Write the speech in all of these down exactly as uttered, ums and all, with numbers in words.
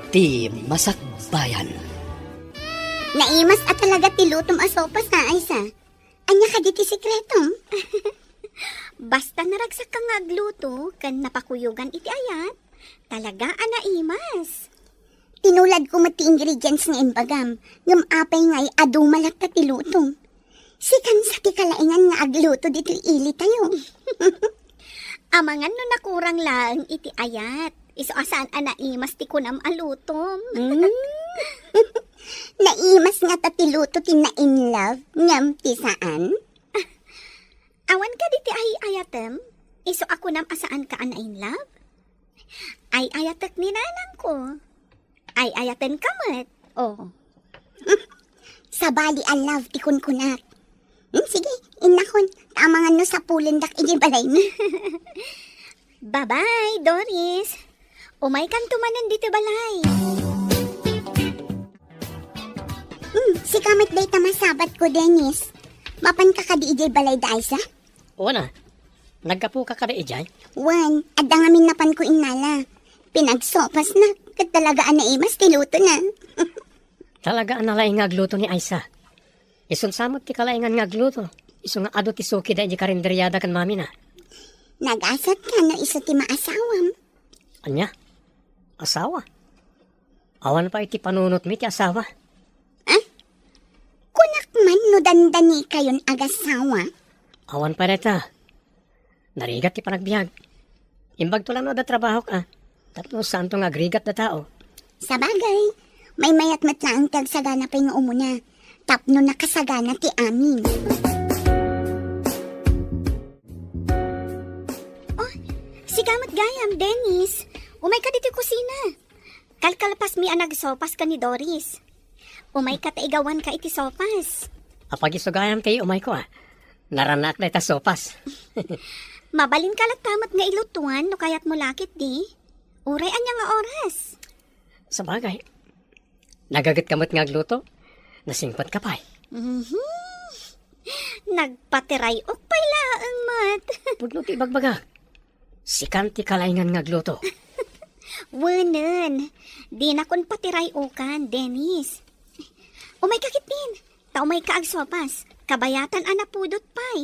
Ti Masakbayan. Naimas a talaga ti lutom a sopas, ha, Aisa? Ania kadi ti sekretom? Basta naragsakka nga agluto ken napakuyogan iti ayat, talaga a naimas. Tinuladko met ti ingredients nga imbagam, ngem apay ngay a duma latta ti lutom? Sikan sa ti kalaingan nga agluto ditoy ilitayo. Amangan no nakurang laeng iti ayat, isu a saan a naimas ti kunam a lutom. Hmm? Naimas ngata ti luto ti na-in love, ngem ti saan? Awan kadi ti ay-ayatem, isu a kunam a saanka a na-in love? Ay-ayatek ni nanangko. Ay-ayatenka met. Oh. Sabali a love ti kunkunak. Hmm, sige, innakon, ta amangan no sapulendak idiay balaymi. Bye-bye, Doris. Umaykanto manen ditoy balay. Hmm, sika met dayta masabatko, Dennis. Mapanka kadi idiay balay da Aisa? Una, naggapuka kadi idiay? Wen, adda ngamin napanko innala. Pinagsopasna, ket talaga a naimas ti lutona. Talaga a nalaing nga agluto ni Aisa. Isun sa met ti kalaingan nga agluto. Isu nga adu ti sukida idiay karinderiada ken mamina. Nagasatka no isu ti maasawam. Ania? Asawa? Awan pay ti panunotmi ti asawa. Ah? Kunak man no dandanikayon agasawa? Awan pay dayta. Narigat ti panagbiag. Imbagto lang no adda trabahok a. Tapno saanto nga agrigat da tao. Sabagay, maymayat met laeng ti agsagana pay nga umuna. Tapno nakasagana ti amin. Oh, sika met gayam, Dennis. Umayka ditoy kusina. Kalkalpasmi a nagsopas ken ni Doris. Umayka ta igawanka iti sopas. Apag isu gayam ti umayko a. Naranaak dayta sopas. Mabalinka latta met nga ilutuan no kayatmo la ketdi. Uray ania nga oras? Sabagay. Nagagetka met nga agluto. Nasingpetka pay. Mhm. Nagpatiray-ok pay laeng met. Pudno ti ibagbagak. Sikan ti kalaingan nga agluto. Wenen, dinakon patiray-okan, Dennis. Umayka ketdin, ta umayka agsopas, kabayatan a napudot pay.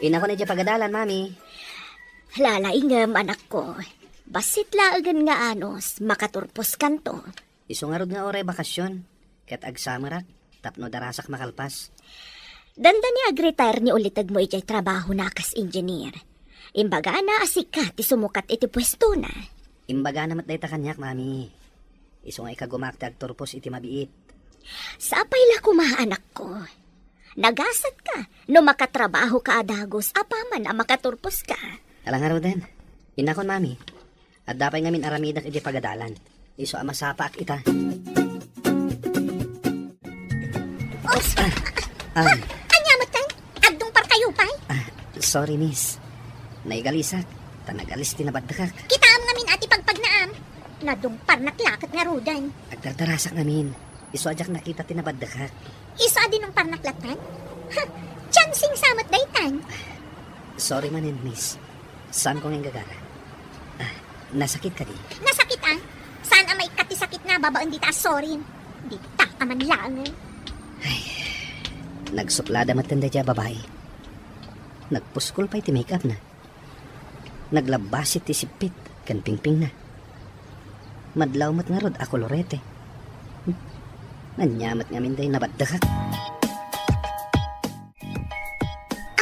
Innakon idiay pagadalan, Mami. Lalaingem, anakko. Bassit laengen nga anus, makaturposkanto. Isu ngarud nga uray bakasyon, ket agsamerak tapno darasak makalpas. Dandani ag-retire ni ulitegmo idiay trabahona kas engineer. Imbagana a sika ti sumukat iti puestona. Imbagana met dayta kaniak, Mami. Isu nga ikagumaak ti agturpos iti mabiit. Sapay la koma, anakko. Nagasatka no makatrabahoka a dagus apaman a makaturposka. Ala ngaruden. Innakon, Mami. Adda pay ngamin aramidek iti pagadalan. Isu a masapaak ita. Oops! Ah, ah. Ania met ken? Agdungparkayo pay? Ah, sorry, miss. Naigalisak, ta nagalis ti nabaddekak. Kitaem ngamin a ti pagpagnaam. Nadungparnak la ket ngaruden. Agdardarasak ngamin. Isu a diak nakita ti nabaddekak. Isu a dinungparnak lattan? Ha! Chancing sa met daytan. Sorry manen, miss. Saanko nga inggagara. Ah, nasakit kadi? Nasakit, ah? Saan a maikkat ti sakitna babaen dita a sorry? Dita ka man laeng. Ay, nagsuplada met daydiay a babai. Nagpuskol pay ti make-up na. Naglabbasi ti sippit ken pingpingna. Madlaw met ngarud a kolorete. Hmm? Ania met ngamin daydiay nabaddekak?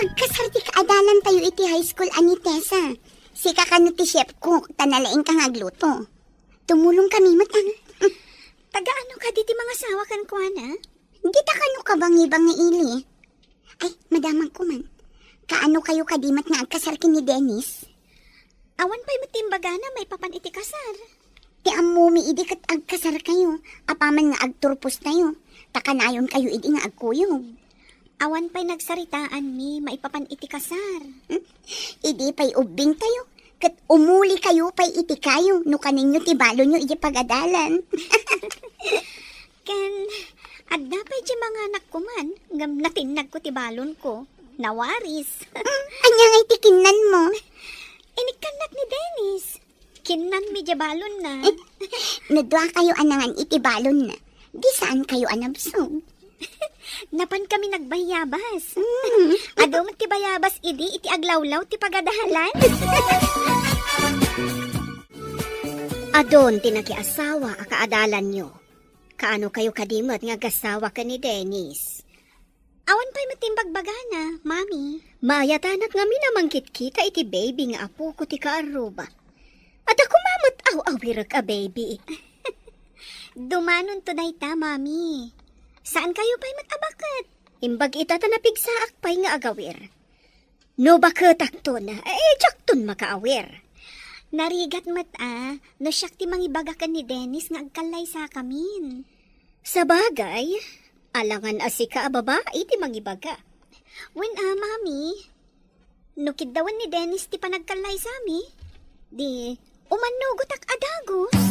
Agkasar ti kaadalantayo iti high school a ni Tessa. Sika kano ti chef cook, ta nalaingka nga agluto. Tumulongkami met, ah. Taga ano kadi ti mangasawa kenkuana? Dita kano kabangibangi ili? Ay, madamagko man. Kaano kayo kadi met nga agkasar ken ni Dennis? Awan pay met ti imbagana maipapan iti kasar. Ti ammomi idi ket agkasar kayo, apaman nga agturpos tayo, ta kanayon kayo idi nga agkuyog. Awan pay nagsaritaanmi maipapan iti kasar. Hmm? Idi pay ubbing tayo, ket umuli kayo pay iti kayo no kanenyo ti balonyo iti pagadalan. Ken, adda pay ti manganakko man, ngem natinnagko ti balonko. Nawaris. Hmm, ania ngay ti kinnanmo? Inikkannak ni Dennis. Kinnanmi diay balonna. No dua kayo a nangan iti balonna, di saan kayo a nabsog. Napan kami nagbayabas. Mm. Adu met ti bayabas idi iti aglawlaw ti pagadalan. Adun ti nakiasawa a kaadalanyo. Kaano kayo kadi met nga agasawa ken ni Dennis? Awan pay met ti imbagbagana, Mami. Maayatanak ngamin a mangkitkita iti baby nga apoko ti kaarruba. Adda koma met aw-awirek a baby. Dumanonto dayta, Mami. Saan kayo pay met a baket? Imbag ita ta napigsaak pay nga agawir. No baketakton, eh, diakton makaawir. Narigat met a, no siak ti mangibaga ken ni Dennis nga agkallaysakamin. Sabagay, alangan a sika a babai ti mangibaga. Wen a, Mami, no kiddawen ni Dennis ti panagkallaysami, di umannugotak a dagus.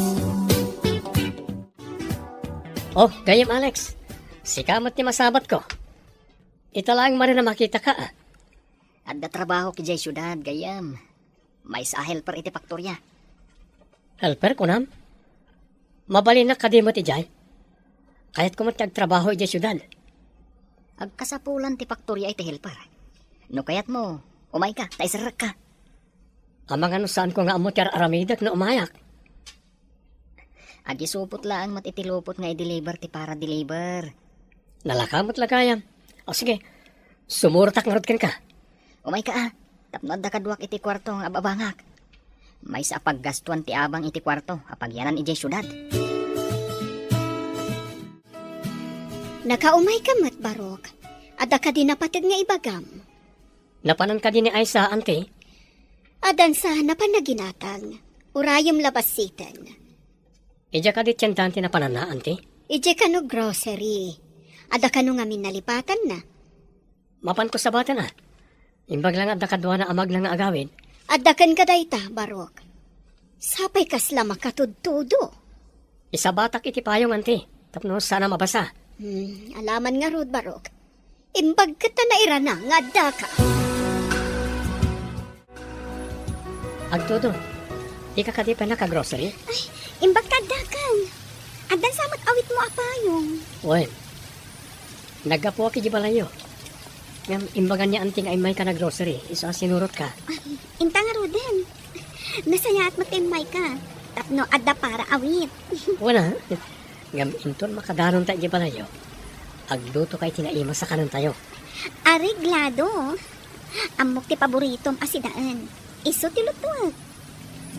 Oh, gayyem, Alex. Sika met ti masabatko. Ita laeng manen a makitaka, ah. Adda trabahok idiay siudad, gayyem. Maysa a helper iti faktoria. Helper, kunam? Mabalinnak kadi met idiay? Kayatko met ti agtrabaho idiay siudad. Agkasapulan ti faktoria iti helper. No kayatmo, umayka, ta iserrekka. Amangan no saanko nga ammo ti ar-aramidek no umayak. Agisupot laeng met iti lupot nga i-deliver ti para-deliver. Nalaka met la gayam. O sige, sumurotak ngarud kenka. Umayka a, tapno adda kaduak iti kuarto nga ababangak. Maysa a paggastuan ti abang iti kuarto a pagyanan idiay siudad. Nakaumayka met, Barok. Adda kadi napateg nga ibagam? Napanan kadi ni Aisa, anti? Addan sa napan naginatang. Urayem la bassiten. Idiay kadi tiendaen ti napananna, anti? Idiay kano grocery. Adda kano ngamin nalipatanna? Mapanko sabaten a. Imbag la nga adda kaduana a magna nga agawid. Adda kenka dayta, Barok. Sapay kasla makatudtudo. Isabatak iti payong, anti, tapno saan a mabasa. Hmm, alaman ngarud, Barok. Imbag ket ta nairana nga addaka. Agtudo, dika kadi pay naka-grocery? Ay, imbag ta addakan. Addan sa met awitmo a payong. Wen, naggapuak idiay balayyo. Ngem imbagan ni anti nga immayka nag-grocery, isu a sinurotka. Ay, inta ngaruden. Nasayaat met ta immayka. Tapno adda para awit. Wen a. Ngem inton makadanonta idiay balayyo, aglutoka iti naimas a kanentayo. Areglado. Ammok ti paboritom a sidaen. Isu ti lutuek.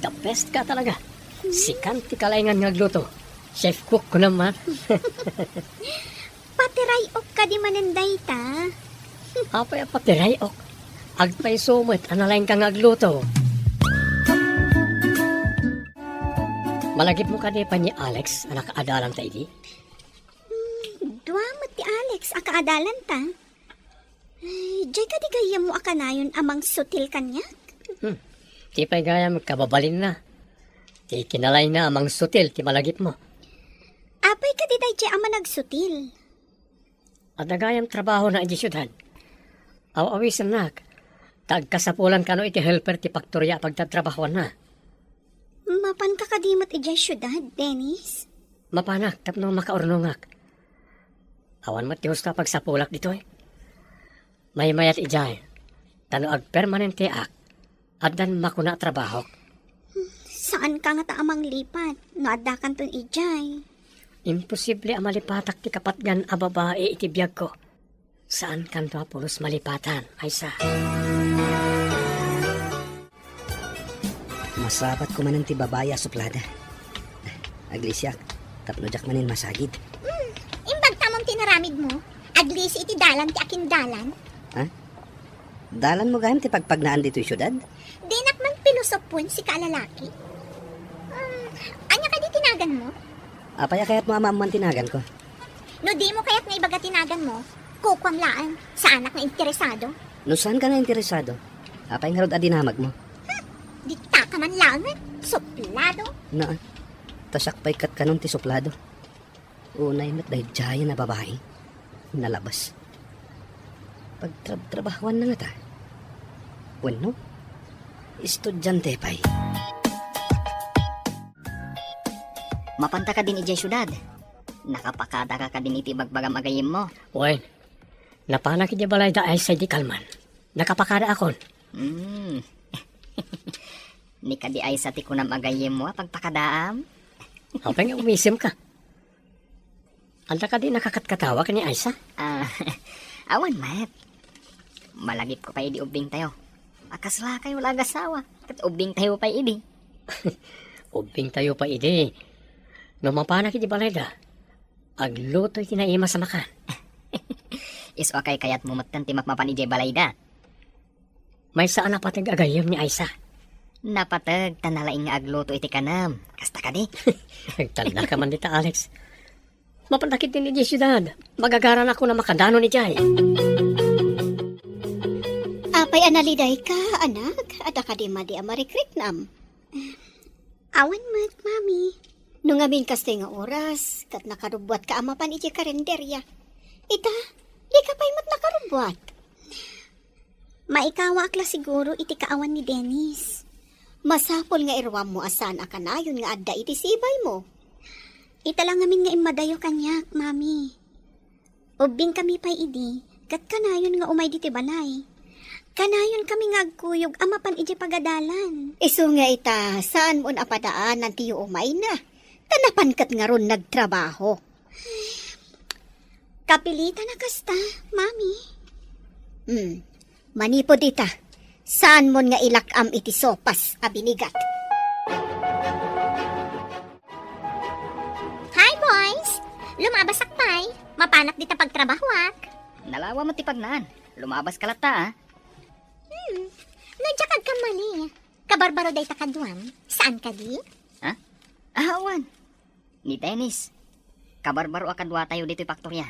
The best ka talaga. Hmm. Sikan ti kalaingan nga agluto. Chef cook, kunam a. Patiray-ok kadi manen dayta? Apay a patiray-ok? Agpayso met a nalaingka nga agluto. Malagipmo kadi pay ni Alex a nakaadalanta idi? Hmm, dua met ti Alex a kaadalanta. Ay, diay kadi gayyemmo a kanayon a mangsutil kaniak? Hmm. Ti pay gayam kababalinna. Ti kinalayna a mangsutil ti malagipmo. Apay kadi daydiay a managsutil? Adda gayam trabahona idiay siudad. Aw-awisennak, ta agkasapulan kano iti helper ti faktoria a pagtatrabahoanna. Mapanka kadi met idiay siudad, Dennis? Mapanak tapno makaurnongak. Awan met ti husto a pagsapulak ditoy. Maymayat idiay, ta no agpermanenteak, addan makuna a trabahok. Saanka ngata a manglipat no addakanton idiay? Imposible a malipatak ti kapatgan a babai iti biagko. Saankanto a pulos malipatan, Aisa. Masabatko manen ti babai a suplada. Aglisiak, tapno diak manen masagid. Hmm, imbag tamon ti inaramidmo. Aglisi iti dalan ti akindalan. Ha? Dalanmo gayam ti pagpagnaan ditoy siudad? Dinak man pilosopoen, sika a lalaki. Hmm, ania kadi ti naganmo? Apay a kayatmo a maammoan ti naganko? No dimo kayat nga ibaga ti naganmo, kukuam laeng, saanak nga interesado. No saanka nga interesado, apay ngarud a dinamagmo? Hmm, ditaka man laeng, suplado. Naa, ta siak pay ket kanon ti suplado. Unay met daydiayen a babai, nalabas. Pagtrabtrabahoanna ngata? Wenno, estudiante pay? Mapanta kadin idiay siudad? Nakapakadaka kadin iti ibagbagam a gayyemmo? Wen, napanak idiay balay da Aisa idi kalman. Nakapakadaakon. Hmm. Ni kadi Aisa ti kunam a gayyemmo a pagpakadaam? Apay nga umisemka? Adda kadi nakakatkatawa ken ni Aisa? Ah, awan met. Malagipko pay idi ubbingtayo. A kaslakayo la agasawa, ket ubbingtayo pay idi. Ubbingtayo pay idi. No mapanak iti balayda, agluto iti naimas a makan. Isu a kaykayatmo metten ti mapmapan idiay balayda. Maysa a napateg a gayyem ni Aisa. Napateg ta nalaing nga agluto iti kanem. Kasta kadi? Agtalnaka man dita, Alex. Mapannak iti idiay siudad. Magagaranakon a makadanon idiay. Apay a nalidayka, anak? Adda kadi madi a marikriknam? Awan met, Mami. No ngamin kastoy nga oras, ket nakarubbuatka a mapan idiay karinderia. Ita, dika pay met nakarubbuat. Maikawaak la siguro iti kaawan ni Dennis. Masapul nga iruammo a saan a kanayon nga adda iti sibaymo. Ita la ngamin nga immadayo kaniak, Mami. Ubbingkami pay idi, ket kanayon nga umay ditoy balay. Kanayonkamin nga agkuyog a mapan idiay pagadalan. Isu nga ita, saanmon a padaanan ti yuumayna, ta napan ket ngarud nagtrabaho. Kapilitan a kasta, Mami. Hmm. Manipud ita, saanmon nga ilak-am iti sopas a binigat. Hi, boys! Lumabasak pay. Mapanak dita pagtrabahoak. Nalawa met ti pagnaan. Lumabaska latta, a. Hmm. No diak agkamali, kabarbaro dayta kaduam. Saan kadi? Ha? Ah, awan. Ni Dennis. Kabarbaro a kaduatayo ditoy paktoria.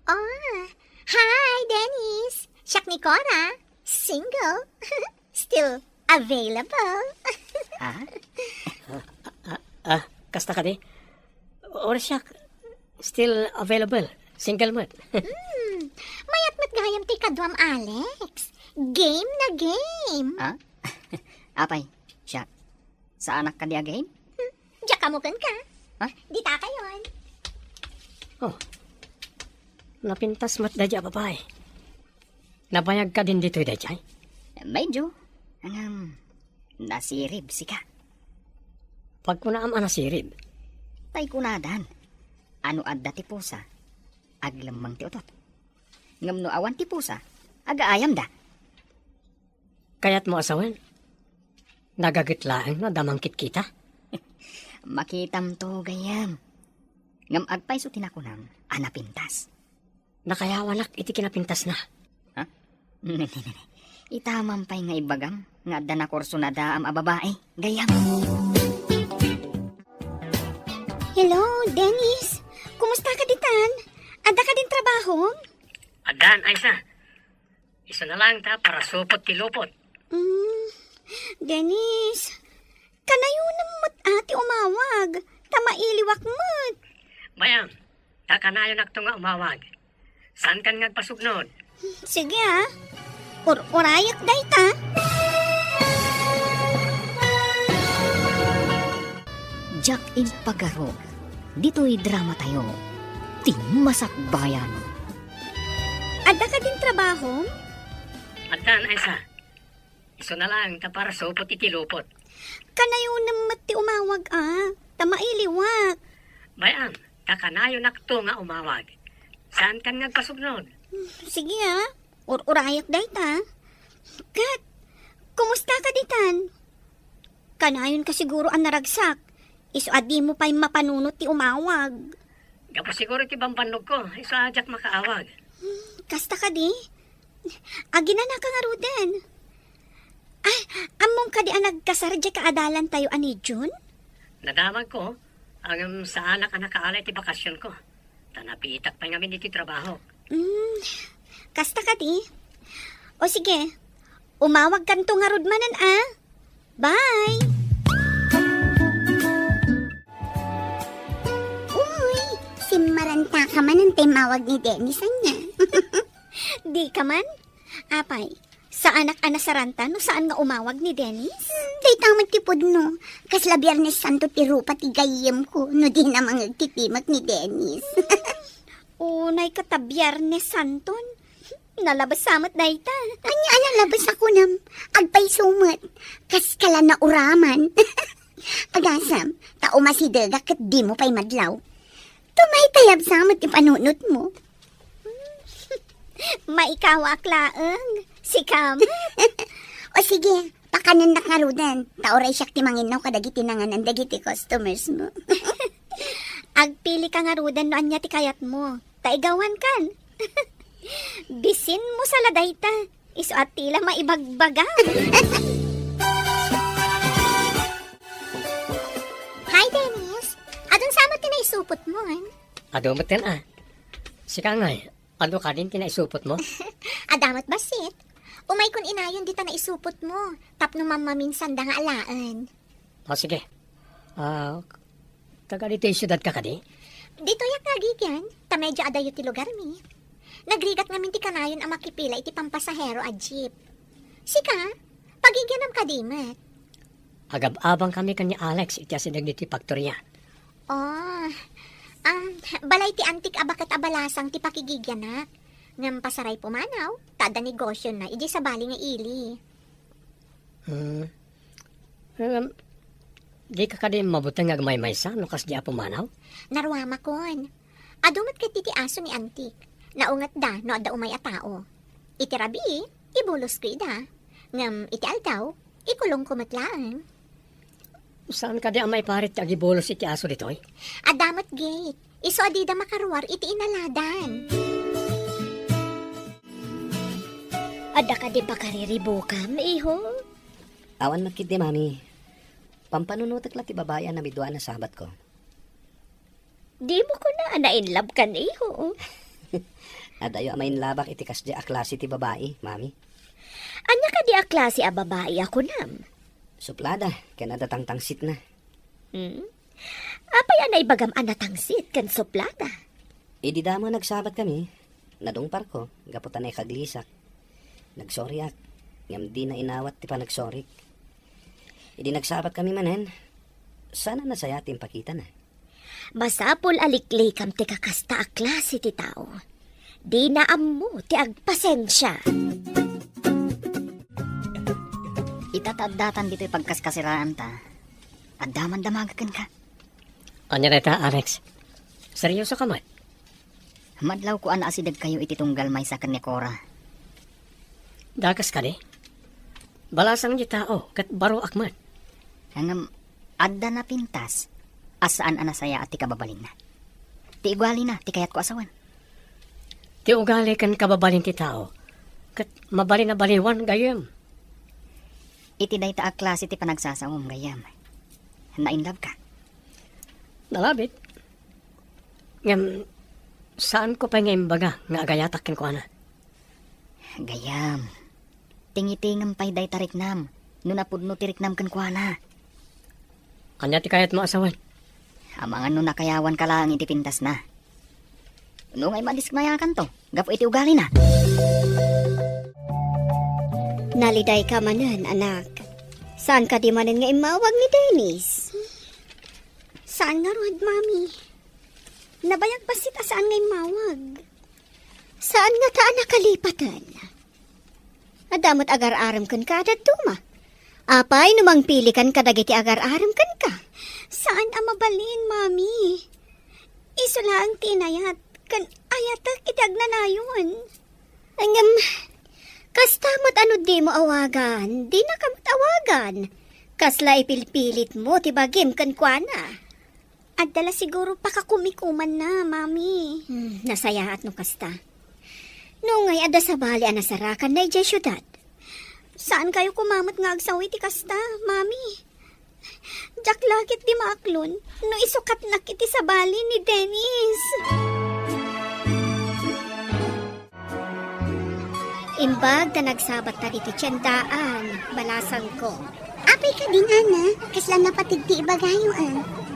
Ah, hi, Dennis! Siak ni Cora. Single. Still available. Ah? Ah, ah, kasta kadi? Or siak, still available. Single met. Hmm, mayat met gayam ti kaduam, Alex. Game na game. Ah? Apay, siak. Saanak kadi a game? Hmm, diak ammo kenka. Ha? Dita kayon. Oh. Napintas met daydi a babai. Nabayag kadin ditoy daydiay? Medyo. Ngem, nasirib sika. Pagkunaam a nasirib? Tay kunadan, a no adda ti pusa, aglemmeng ti utot. Ngem no awan ti pusa, agaayamda. Kayatmo a sawen? Nagaget laeng no adda mangkitkita? Makitamto, gayyem. Ngem agpayso ti nakunam a napintas. Nakayawanak iti kinapintasna. Ha? Ita man pay nga ibagam nga adda nakurso nadaam a babai, gayyem. Hello, Dennis. Kumusta ka ditan? Adda kadin trabaho? Addan, Aisa. Isu na lang ta parasupot ti lupot. Mm, Dennis, kanayonem met a ti umawag, ta mailiwak met. Bay-am, ta kanayonakto nga umawag. Saankan nga agpasugnod? Sige, a. Ur-urayek dayta. Diak impagaro ditoy dramatayo, ti Masakbayan. Adda kadin trabahom? Addan, Aisa. Isu na lang ta parasupot iti lupot. Kanayonem met ti umawag, a, ta mailiwak. Bay-am, ta kanayonakto nga umawag. Saankan nga agpasugnod? Sige, a. Ur-urayek dayta. Ket, kumusta ka ditan? Kanayonka siguro a naragsak. Isu a dimo pay mapanunot ti umawag. Gapu siguro iti bambannogko, isu a diak makaawag. Hmm, kasta kadi? Aginanaka ngaruden. Ay, ammom kadi a nagkasar diay kaadalantayo a ni June? Nadamagko, ngem saanak a nakaala iti bakasionko. Ta nabiitak pay ngamin iti trabaho. Hmm, kasta kadi? O sige, umawagkanto ngarud manen, a. Bye! Uy, simmarantaka manen ti umawag ni Dennis, ania? Di ka man? Apay, Saanak a nasaranta no saan nga umawag ni Dennis? Hmm, dayta met ti pudno. Kasla Biernes Santo ti rupa ti gayyemko no dina mangagtitimek ni Dennis. Unay ka ta Biernes Santon. Nalabes sa met dayta. Ania a nalabes a kunam? Agpayso met. Kas kala nauraman. Agasam, ta umasidegak ket dimo pay madlaw. Tumaytayab sa met ti panunotmo. Maikawaak laeng. Sika met. O sige, pakanennak ngaruden. Ta uray siak ti manginnaw kadagiti nanganan dagiti customers mo. Agpili ka ngaruden no ania ti kayatmo. Ta igawan kan. Bisin mo sala dayta. Isu a ti la maibagbagam. Hi, Dennis. Adun sa met ti naisupotmo, eh? Adu met ken a. Sika ngay, adu kadin ti naisupotmo? Adda met bassit. Umaykon inayon dita naisupotmo. Tapno mamaminsanda nga alaen. O, sige. Ah, taga ditoy siudad ka kadi? Ditoyak nga agigian, ta medyo adayo ti lugarmi. Nagrigat ngamin ti kanayon a makipila iti pampasahero a jeep. Sika, pagigianam kadi met? Agab-abang kami ken ni Alex iti asideg ditoy faktoria. Oh, ah, balay ti antik a baket a balasang ti pakigigianak. Ngem pasaray pumanaw, ta adda negosiona idiay sabali nga ili. Hmm. Ngem, di ka kadi mabuteng nga agmaymaysa no kasdi a pumanaw? Naruamakon. Adu met ketdi ti aso ni antik. Naungetda no adda umay a tao. Iti rabii, ibolosko ida. Ngem iti aldaw, ikulongko met laeng. Saan kadi a maiparit ti agibulos iti aso ditoy? Adda met gate. Isu a dida makaruar iti inaladan. Adda kadi pakariribukam, iho? Awan met ketdi, Mami. Pampanunotek la ti babai a namidua a nasabatko. Dimo kuna a na-in love kan, iho? Adayo a mainlabak iti kasdi a klase ti babai, Mami. Ania kadi a klase a babai a kunam? Suplada, ken adda tangtangsitna. Hmm? Apay a naibagam a natangsit ken suplada? Idi damo a nagsabat kami, nadungparko gapu ta naikaglisak. Nagsoriak, ngem dina inawat ti panagsorik. Idi nagsabat kami manen, saan a nasayaat ti impakitana. Masapul a liklikam ti kakasta a klase ti tao. Dina ammo ti agpasensia. Ita ta addatan ditoy pagkaskasiraanta, adda man damaga kenka. Ania dayta, Alex? Serioso ka met? Madlawko a naasidegkayo iti tunggal maysa ken ni Cora. Dakes kadi? Balasang ti tao ket baroak met. Ngem adda napintas a saan a nasayaat ti kababalinna. Ti ugalina ti kayatko a sawen. Ti ugali ken kababalin ti tao ket mabalin a baliwan, gayyem. Iti dayta a klase ti panagsasaom, gayyem, na-in love ka? Nalabit. Ngem, saanko pay nga imbaga nga agayatak kenkuana. Gayyem, tingitingem pay dayta riknam no napudno ti riknam kenkuana. Ania ti kayatmo a sawen? Amangan no nakayawanka laeng iti pintasna. No nga, madismayakanto gapu iti ugalina. Nalidayka manen, anak. Saan kadi manen nga immawag ni Dennis? Saan ngarud, Mami. Nabayag bassit a saan nga immawag. Saan ngata a nakalipaten? Adda met agar-arem kenka a dadduma. Apay no mangpilikan kadagiti agar-arem kenka? Saan a mabalin, Mami. Isu laeng ti inayat ken ayatek iti agnanayon. Ngem, kasta met a no dimo awagan, dinaka met awagan. Kasla ipilpilitmo ti bagim kenkuana. Adda la siguro pakakumikumanna, Mami. Hmm, nasayaat no kasta. Nungay adda sabali a nasarakanna idiay siudad. Saankayo koma met nga agsaw iti kasta, Mami. Diak la ketdi maaklon no isukatnak iti sabali ni Dennis. Imbag ta nagsabatta ditoy tiendaan, balasangko. Apay kadi, Nana? Kasla napateg ti ibagayo, a?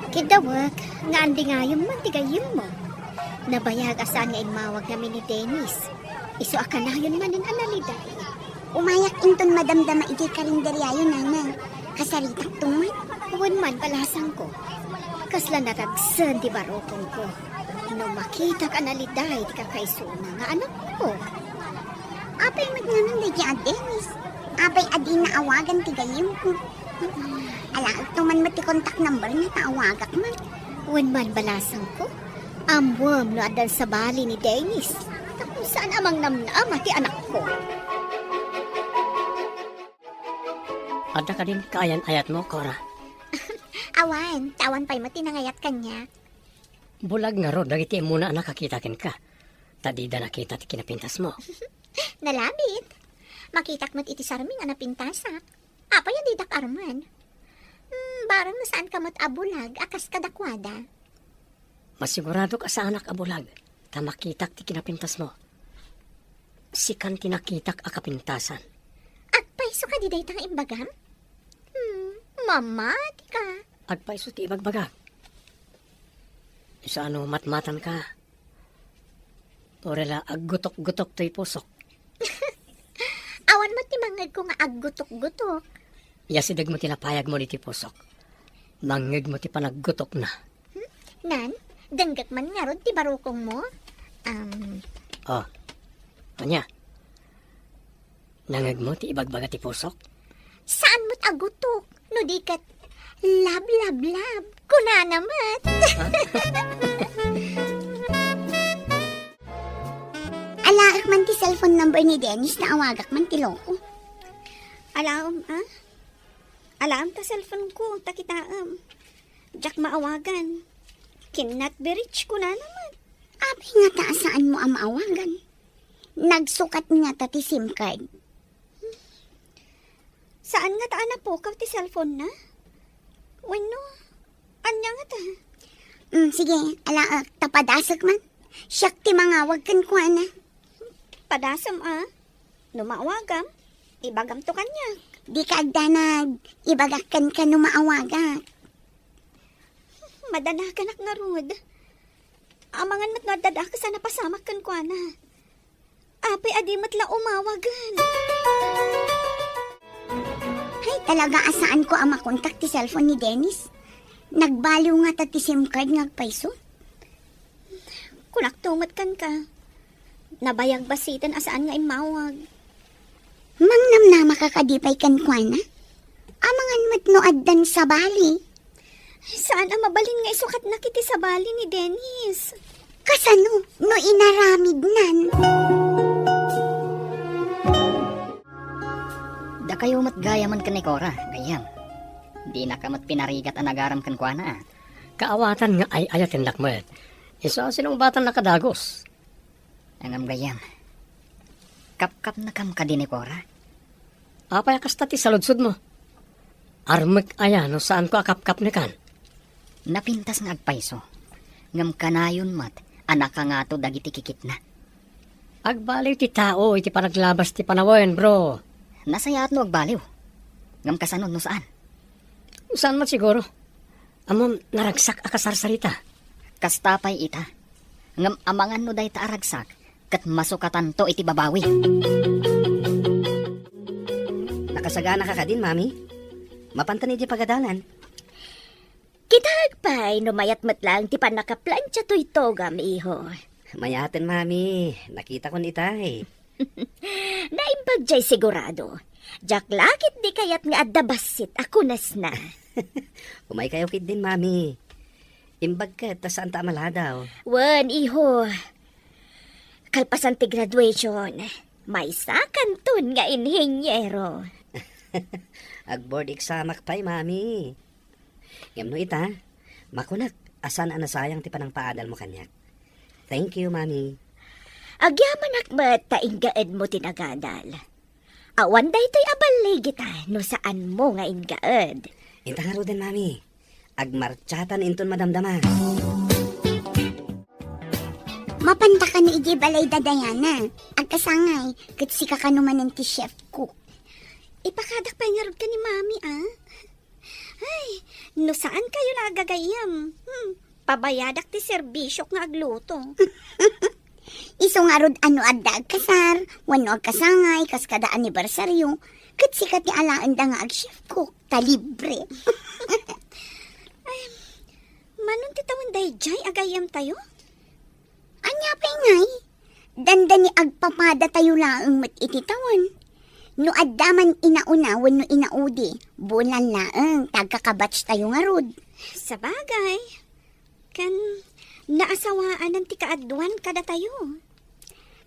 Kiddawek, nga andingayem man ti gayyemmo. Nabayag a saan nga immawag ngamin ni Dennis. Isu a kanayon manen a naliday. Umayak inton madamdama idiay karinderyayo, nanang. Kasaritakto man. Wen man, balasangko. Kasla naragsen ti barukongko no makitak a naliday ti kakaisuna nga anakko. Apay met ngamin daydiay a Dennis? Apay a dina awagan ti gayyemko? Alaekto man met ti contact number na ta awagak man. Wen man, balasangko. Ammoem no addan sabali ni Dennis. Tapno saan a mangnamnama ti anakko. Adda kadin kaayan-ayatmo, Cora? Awan, ta awan pay met ti nangayat kaniak. Bulag ngarud dagiti immuna a nakakita kenka, ta dida nakita ti kinapintasmo. Nalabit. Makitak met iti sarming a napintasak. Apay a didak armen? Hmm, bareng no saanka met a bulag a kas kadakuada. Masiguradok a saanak a bulag, ta makitak ti kinapintasmo. Sikan ti nakitak a kapintasan. Agpayso kadi dayta nga imbagam? Hmm, mamatika. Agpayso ti ibagbagak. Isu a no matmatanka, uray la aggutok-gutok toy pusok. Awan met ti mangngegko nga aggutok-gutok. Yasidegmo ti lapayagmo ditoy pusok. Mangngegmo ti panaggutokna. Hmm? Nan, denggek man ngarud ti barukongmo? Um. Oh. Ania? Nangngegmo ti ibagbaga ti pusok? Saan met a gutok, no di ket love, love, love, kunana met. Alaek man ti cellphone number ni Dennis, naawagak man ti loko. Alaem, a? Alaem ta cellphone ko, ta kitaem. Diak maawagan. Cannot be reached, kunana met. Apay ngata a saanmo a maawagan? Nagsukat ngata ti SIM card? Saan ngata a napukaw ti cellphone na? Wenno, ania ngata? Mm, sige, alaek, ta padasek man. Siak ti mangawag kenkuana. Padasem a? No maawagam, ibagamto kaniak. Dika agdanag, ibagak kenka no maawagak. Madanaganak ngarud. Amangan met no adda dakes a napasamak kenkuana. Apay a di met la umawagen? Hay, talaga a saanko a makontak ti cellphone ni Dennis. Nagbaliw ngata ti SIM card nga agpayso. Kunakto met kenka. Nabayag basiten a saan nga immawag. Mangnamnamaka kadi pay kenkuana? Amangan met no addan sabali. Saan a mabalin nga isukatnak iti sabali ni Dennis. Kasano no inaramidnan? Dakayo met gayamen ken ni Cora, gayyem. Dinaka met pinarigat a nagaram kenkuana, a. Kaawatan nga ay-ayatennak met. Isu a sinungbatannak a dagus. Ngem gayyem, kapkapnekam kadi ni Cora? Apay a kasta ti saludsodmo? Armek aya no saanko a kapkapnekan? Napintas nga agpayso, ngem kanayon met a nakangato dagiti kikitna. Agbaliw ti tao iti panaglabas ti panawen, bro. Nasayaat no agbaliw. Ngem kasano no saan? Saan met siguro? Ammom, naragsak a kasarsarita. Kasta pay ita. Ngem amangan no dayta a ragsak ket masukatanto iti babawi. Nakasaganaka kadin, Mami? Mapantan idiay pagadalan. Kitaek pay no mayat met laeng ti pannakaplancha toy togam, iho. Mayaten, Mami. Nakitakon itay. Naimbag jay sigurado. Diak la ketdi kayat nga adda bassit a kunasna. Umaykayo ketdin, Mami. Imbag ket ta saanta a maladaw. Wen, iho. Kalpasan ti graduation, maysakanton nga inhinyero. Ag-board examak pay, Mami. Ngem no ita, makunak a saan a nasayang ti panangpaadalmo kaniak. Thank you, Mami. Agyamanak met ta inggaedmo ti nagadal. Awan daytoy a balligita no saanmo nga inggaed. Inta ngaruden, Mami. Agmartsaatan inton madamdama. Mapanta kano idiay balay da Diana. Agkasangay, ket sika kano manen ti chef cook. Ipakadak pay ngarud ken ni Mami, a? Ay, no saan kayo la agagayyem, hmm, pabayadak ti serbisyok nga agluto. Isu ngarud a no adda agkasar, wenno agkasangay, kas kada anibersario, ket sika ti alaenda nga ag-chef cook, ta libre. Ay, manon ti tawen daydiay a gayyemtayo? Ania pay ngay? Dandani agpapadatayo laeng met iti tawen. No adda man inauna wenno inaudi, bulan laeng, ta agkakabatchtayo ngarud. Sabagay, ken naasawaanan ti kaaduan kadatayo.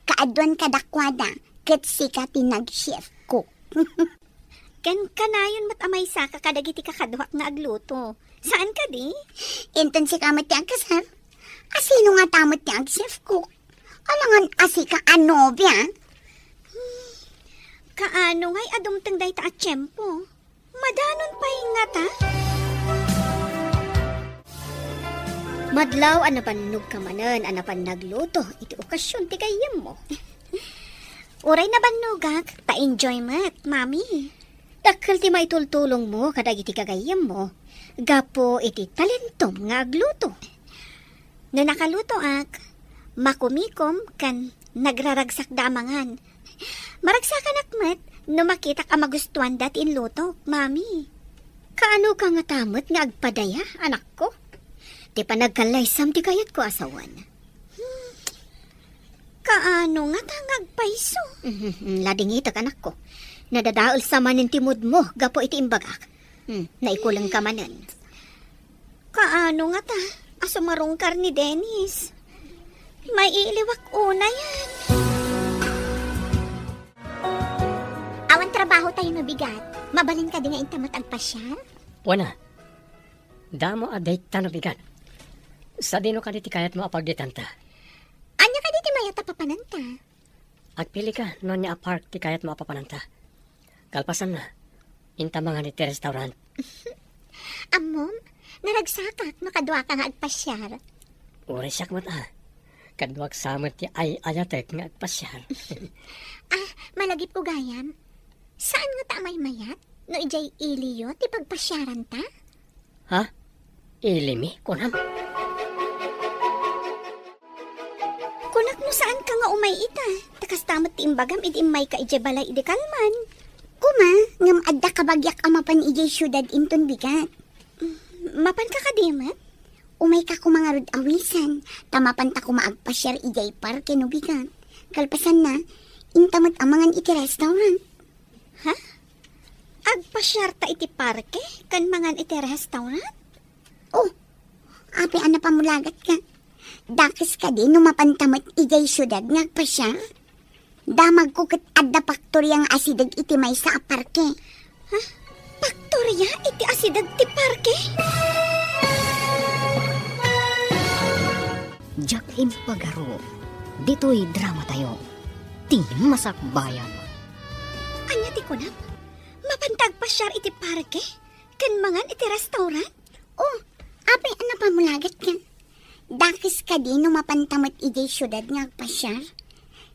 Kaaduan kadakuada, ket sika ti nag-chef cook. Ken kanayon met a maysaka kadagiti kakaduak nga agluto. Saan kadi? Inton sika met ti agkasar, a sino ngata met ti ag-chef cook? Alangan a sika a nobia? Kaano ngay a dumteng dayta a tiempo? Madanon pay ngata? Madlaw a nabannogka manen a napan nagluto iti okasion ti gayyemmo. Uray nabannogak, ta enjoy met, Mami. Dakkel ti maitultulongmo kadagiti gagayyemmo gapu iti talentom nga agluto. No nakalutoak, makumikom ken nagraragsakda a mangan. Maragsakanak met no makitak a magustuanda ti inlutok, Mami. Kaanoka ngata met nga agpadaya, anakko? Ti panagkallaysam ti kayatko a sawen. Hmm. Kaano ngata nga agpayso? Mhm, ladingitek, anakko. Nadadael sa manen ti moodmo gapu iti imbagak. Hmm, naikulengka manen. Kaano ngata a sumarungkar ni Dennis? Maiiliwak unayen. Awan trabahotayo no bigat. Mabalin kadi nga inta met agpasiar? Wen a. Damo a dayta no bigat. Sadino kadi ti kayatmo a pagdetanta? Ania kadi ti mayat a papananta? Agpilika no ania a park ti kayatmo a papananta. Kalpasanna, inta mangan iti restaurant. Ammom, naragsakak no kaduaka nga agpasiar. Uray siak met a. Kaduak sa met ti ay-ayatek nga agpasiar. Ah, malagipko gayam. Saan ngata a maymayat no idiay iliyo ti pagpasiaranta? Ha? Ilimi, kunam? Kunak no saanka nga umay ita. Ta kasta met ti imbagam idi immayka idiay balay idi kalman. Kuma, ngem adda kabagiak a mapan idiay siudad inton bigat. Mm, mapanka kadi met? Umayka kuma ngarud awisan, ta mapanta kuma agpasiar idiay parke no bigat. Kalpasanna, inta met a mangan iti restaurant. Ha? Agpasiarta iti parke ken mangan iti restaurant? Oh, apay a napamulagatka? Dakes kadi no mapanta met idiay siudad nga agpasiar? Damagko ket adda paktoria nga asideg iti maysa a parke. Ha? Paktoria iti asideg ti parke? Diak impagarup. Ditoy dramatayo, ti masakbayan. Ania ti kunam? Mapanta agpasiar iti parke? Ken mangan iti restaurant? Oh, apay a napamulagatka? Dakes kadi no mapanta met idiay siudad nga agpasiar?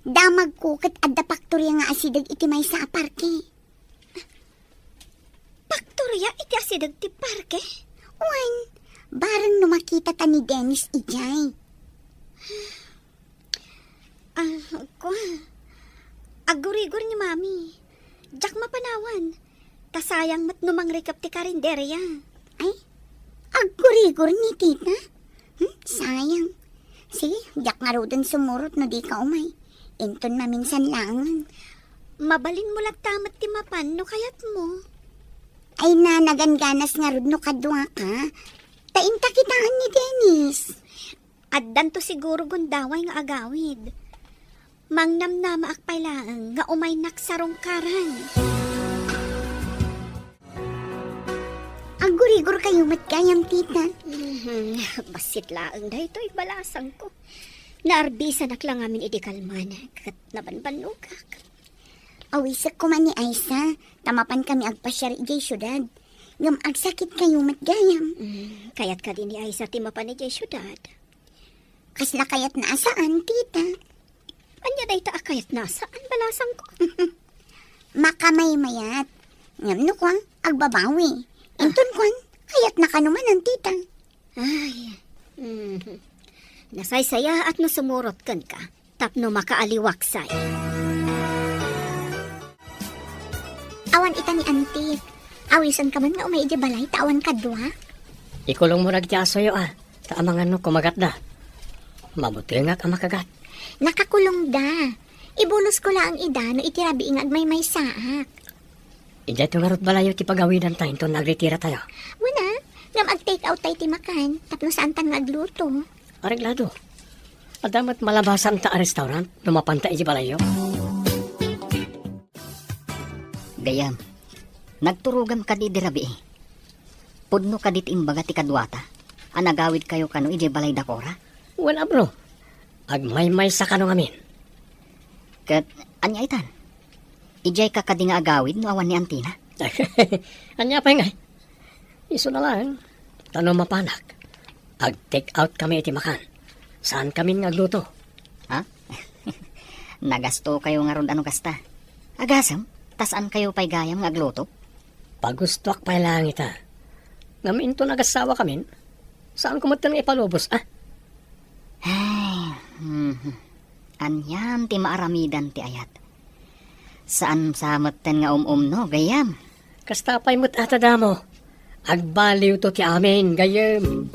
Damagko ket adda paktoria nga asideg iti maysa a parke. Paktoria iti asideg ti parke? Wen, bareng no makitata ni Dennis idiay. Ah, kua. Aggurigor ni Mami. Diak mapanawan. Ta sayang met no mangrikep ti karinderia. Ay, aggurigor ni Tita? Hmm, sayang. Sige, diak ngaruden sumurot no dika umay. Inton maminsan laengen. Mabalinmo latta met ti mapan no kayatmo. Ay, nagangganas ngarud no kaduaka. Ta inta kitaen ni Dennis. Addanto siguro gundaway nga agawid. Mangnamnamaak pay laeng nga umaynak sarungkaran. Aggurigor kayo met gayam, tita. Mhm. Bassit laeng daytoy balasangko. Naarbisanak la ngamin idi kalman, ket nabanbannogak. Awisek koma ni Aisa, ta mapan kami agpasiar idiay siudad. Ngem agsakit kayo met gayam. Mm, kayat kadi ni Aisa ti mapan idiay siudad? Kasla kayatna a saan, tita. Ania dayta a kayatna a saan, balasangko? Makamaymayat. Ngem no kua, agbabawi. Ah. Inton kuan, kayatna kano manen, tita. Ay, mhm. Nasaysayaat no sumurot kenka. tapno makaaliwaksay. Awan ita ni Auntie. Awisanka man nga umay idiay balay ta awan kadua. Ikulongmo dagiti asoyo, a, ta amangan no kumagatda. Mabutengak a makagat. Nakakulongda. Ibulosko laeng ida no iti rabii nga agmaymaysaak. Idiayto ngarud balayyo ti pagawidanta inton nagritiratayo. Wen a, ngem ag-take out tay ti makan, tapno saantan nga agluto. Areglado. Adda met malabasanta a restaurant no mapanta idiay balayyo. Gayyem, nagturogam kadi idi rabii? Pudno kadi ti imbaga ti kaduata a nagawidkayo kano idiay balay da Cora? Wen a, bro. Agmaymaysa kano ngamin. Ket ania itan? Idiayka kadi nga agawid no awan ni Auntie-na? Ania pay ngay? Isuna laeng, ta no mapanak, ag-take out kami iti makan. Saan kami nga agluto. Ha? Nagastokayo ngarud a no kasta. Agasem, ta saankayo pay gayam nga agluto? Pagustoak pay laeng ita. Ngem inton agassawa kamin, saanko metten nga ipalubos, a? Ay, mhm. Anian ti maaramidan ti ayat? Saan sa metten nga um-umno, gayyem? Kasta pay met a ta damo. Agbaliwto ti amin, gayyem.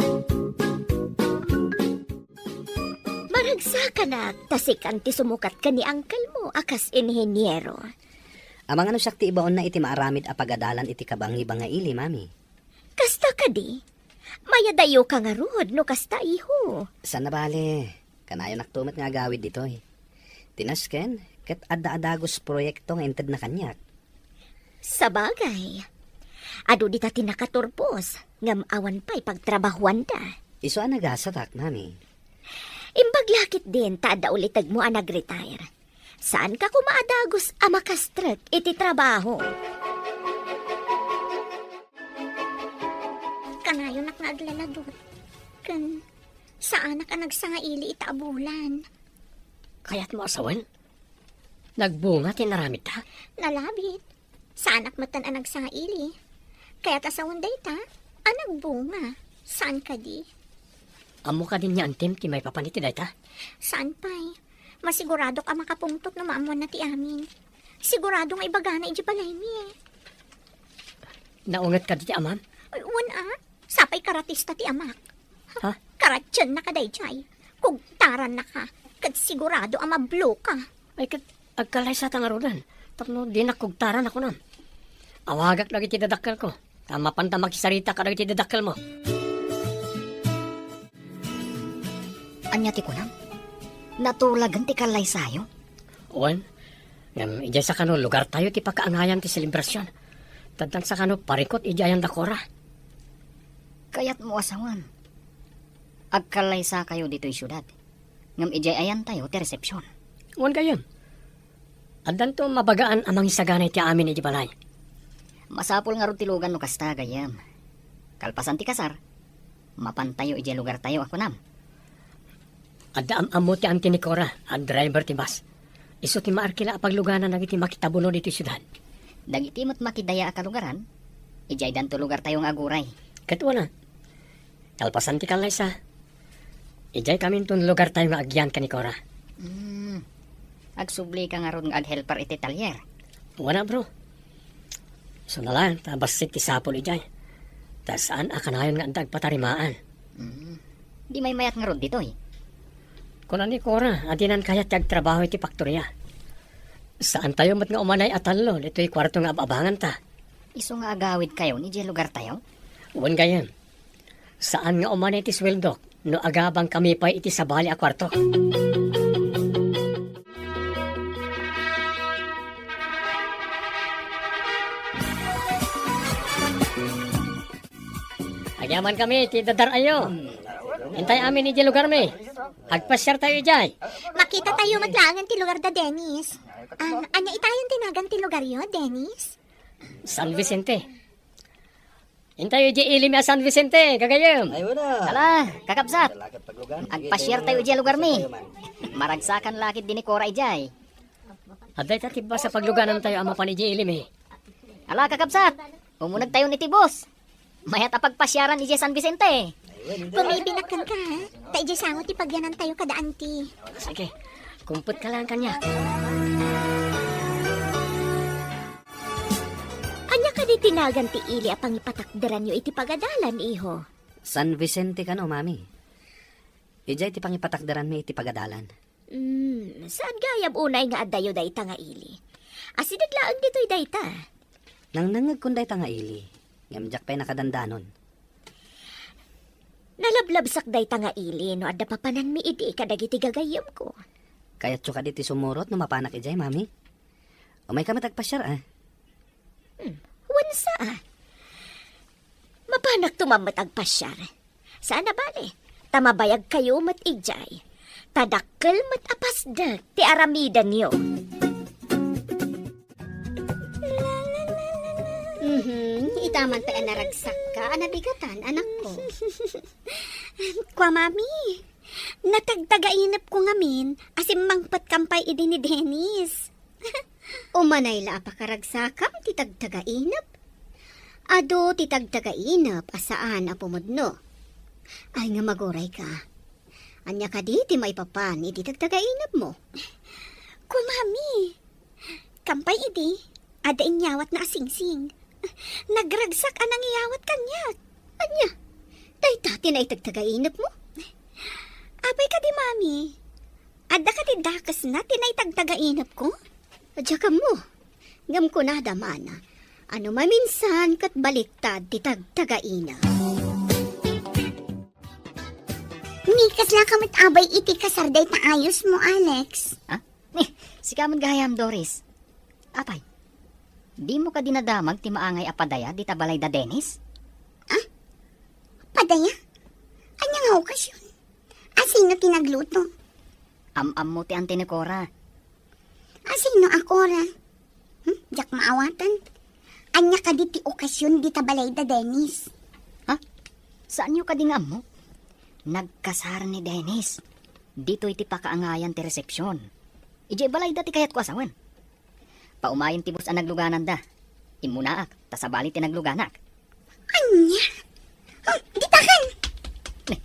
Maragsakanak, ta sika ti sumukat ken ni uncle-mo a kas inheniero. Amangan no siak ti ibaonna iti maaramid a pagadalan iti kabangi-bangi ili, Mami. Kasta kadi? Mayadayoka ngarud no kasta, iho. Saan a bale. Kanayonakto met nga agawid ditoy. Ti nasken, ket adda a dagus proyekto nga intedna kaniak. Sabagay. Adu dita ti nakaturpos, ngem awan pay pagtrabahuanda. Isu a nagasatak, Mami. Imbag la ketdin ta adda ulitegmo a nag-retire. Saanka koma a dagus a makastrek iti trabaho. Kanayonak nga aglaladot. Ken saanak a nagsangaili ita a bulan. Kayatmo a sawen? Nagbunga ti inaramidta? Nalabit. Saanak metten a nagsangaili. Kayat a sawen dayta a nagbunga. Saan kadi? Ammo kadi ni Auntie-m ti maipapan iti dayta? Saan pay. Masiguradok a makapungtot no maammoanna ti amin. Sigurado nga ibagana idiay balaymi. Naunget kadi ti amam? Ay, wen a. Sapay karatista ti amak. Ha? Karatiennaka daydiay. Kugtarannaka. Ket sigurado a mabloka. Ay, ket agkallaysata ngaruden. Tapno dinak kugtaran a kunam. Awagak dagiti dadakkelko. Ta mapanta makisarita kadagiti dadakkelmo. Ania ti kunam? Natulagen ti kallaysayo? Wen, ngem idiay sakano lugartayo ti pakaangayan ti selebrasion. Taddan sakano parikut idiay ayan da Cora. Kayatmo a sawen, agkallaysakayo ditoy siudad, ngem idiay ayantayo ti resepsion. Wen gayyem. Addanto mabagaan a mangisagana iti amin iti balay. Masapul ngarud ti lugan no kasta, gayyem. Kalpasan ti kasar, mapantayo idiay lugartayo a kunam. Adda am-ammo ti auntie ni Cora a driver ti bus. Isu ti maarkila a pagluganan dagiti makitabuno ditoy siudad. Dagiti met makidaya a kalugaran, idiay danto lugartayo nga aguray. Ket wen a, kalpasan ti kallaysa, idiay kaminton lugartayo nga agyan ken ni Cora. Hmm. Agsublika ngarud nga aghelper iti talyer? Wen a, bro. Isuna laeng ta bassit ti sapul idiay. Ta saan a kanayon nga adda agpatarimaan. Hmm. Di maymayat ngarud ditoy? Kuna ni Cora a dinan kayat ti agtrabaho iti faktoria. Saantayo met nga umanay a tallo ditoy kuarto nga ab-abanganta. Isu nga agawidkayon idiay lugartayo? Wen gayyem. Saan nga umanay ti sueldok no agabangkami pay iti sabali a kuarto. Agyamankami iti dadar-ayo. Intay amin idiay lugarmi. Agpasiartayo idiay. Makitatayo met laengen ti lugarda, Dennis. Ah, ania itayon ti nagan ti lugaryo, Dennis? San Vicente. Intayo idiay ilimi a San Vicente, gagayyem. Ay, wala. Ala, kakabsat. Agpasiartayo idiay lugarmi. Maragsakan la ketdi ni Cora idiay. Adda ita ti bus a pagluganantayo a mapan idiay ilimi. Ala, kakabsat. Umunegtayon iti bus. Mayat a pagpasiaran idiay San Vicente. Kumibinak kenka, ha? Ta idiay sango ti pagyanantayo kada auntie. Sige. Kumpet ka lang kaniak. Ania kadi ti nagan ti ili a pangipatakderanyo iti pagadalan, iho? San Vicente kano, Mami. Idiay ti pangipatakderanmi iti pagadalan. Hmm, saan gayam unay nga addayo dayta nga ili? Asideg laeng ditoy dayta. Nangnangngegkon dayta nga ili, ngem diak pay nakadandanon. Nalablabsak dayta nga ili no adda papananmi idi kadagiti gagayyemko. Kayatyo kadi ti sumurot no mapanak idiay, Mami? Umayka met agpasiar, a? Hmm, wen sa, a. Mapanakto man met agpasiar. Saan a bale, ta mabayagkayo met idiay. Ta dakkel met a pasdek ti aramidenyo. Mhm, itaman pay a naragsakka a nabigatan, anakko. Kua, Mami, natagtagainepko ngamin a simmangpetkam pay idi ni Dennis. Umanay la a pakaragsakam ti tagtagainep. Adu ti tagtagainep a saan a pumudno. Ay nga magurayka. Ania kadi ti maipapan iti tagtagainepmo? Kua, Mami, kam pay idi, adda inyawatna a singsing. Nagragsak a nangiyawat kaniak. Ania? Dayta ti naitagtagainepmo? Apay kadi, Mami? Adda kadi dakesna ti naitagtagainepko? Diak ammo. Ngem kunada man a no maminsan ket baliktad ti tagtagainep. Ni, kaslaka met abay iti kasar dayta ayosmo, Alex? Ha? Ni, sika met gayam, Doris. Apay, dimo kadi nadamag ti maangay a padaya dita balay da Dennis? Ah? Padaya? Ania nga okasyon? Asino ti nagluto? Am-ammo ti anti ni Cora. Asino a Cora? Hmm? Diak maawatan. Ania kadi ti okasyon dita balay da Dennis? Ha? Saanyo kadi nga ammo? Nagkasar ni Dennis. Ditoy ti pakaangayan ti resepsyon. Idiay balayda ti kayatko a sawen. Paumayen ti bus a naglugananda. Immunaak, ta sabali ti nagluganak. Ania? Hmm, ditaken! Ne,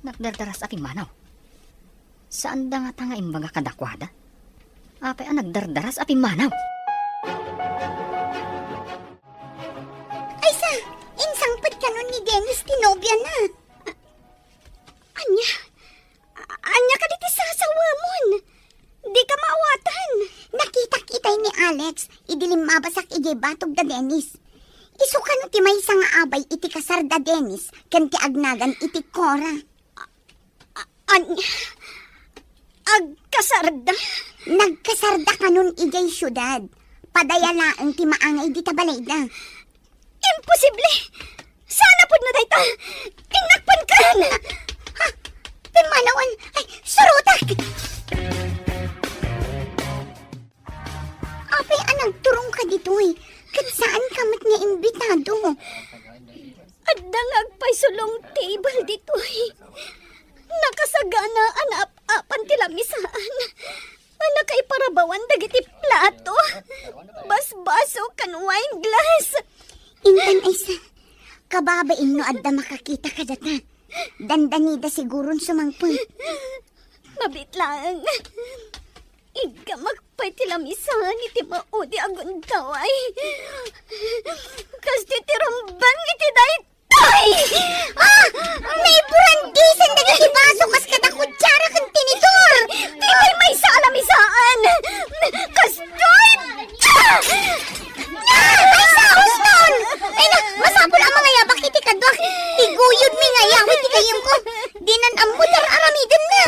nagdardaras a pimmanaw. Saanda ngata nga imbaga kadakuada? Apay a nagdardaras a pimmanaw? Aysa, insangpet kanon ni Dennis ti nobiana. Ania? A-, ania kadi ti sasawamon? Dika maawatan. Nakitak itay ni Alex idi limmabasak idiay batog da Dennis. Isu kano ti maysa nga abay iti kasar da Dennis ken ti agnagan iti Cora. A-, ania? Agkasarda? Nagkasarda kanon idiay siudad. Padaya laeng ti maangay dita balayda. Imposible! Saan a pudno dayta? Innakpankan! Ha? Pimmanawan! Ay, surotak! Apay a nagturongka ditoy, ket saanka met nga imbitado? Adda nga agpayso long table ditoy. Nakasagana a naap-apan ti lamisaan. A nakaiparabawan dagiti plato, basbaso, ken wine glass. Intan, Aysa, kababain no adda makakita kadata. Dandanida siguron sumangpet. Mabiit laeng. Iggamak pay ti lamisaan iti maudi a gundaway. Kas ti tirumbeng iti dayta Ay! Ah! Naiburandisan dagiti baso kas kada kutsara ken tinitor! Ti maymaysa a lamisaan! Kastoy! Ah! Ah! Maysa, huston! Ay na, masapul a mangayabak iti kaduak. Iguyodmi nga ayaw iti gayyemko. Dinan ammo ti ar-aramidenna.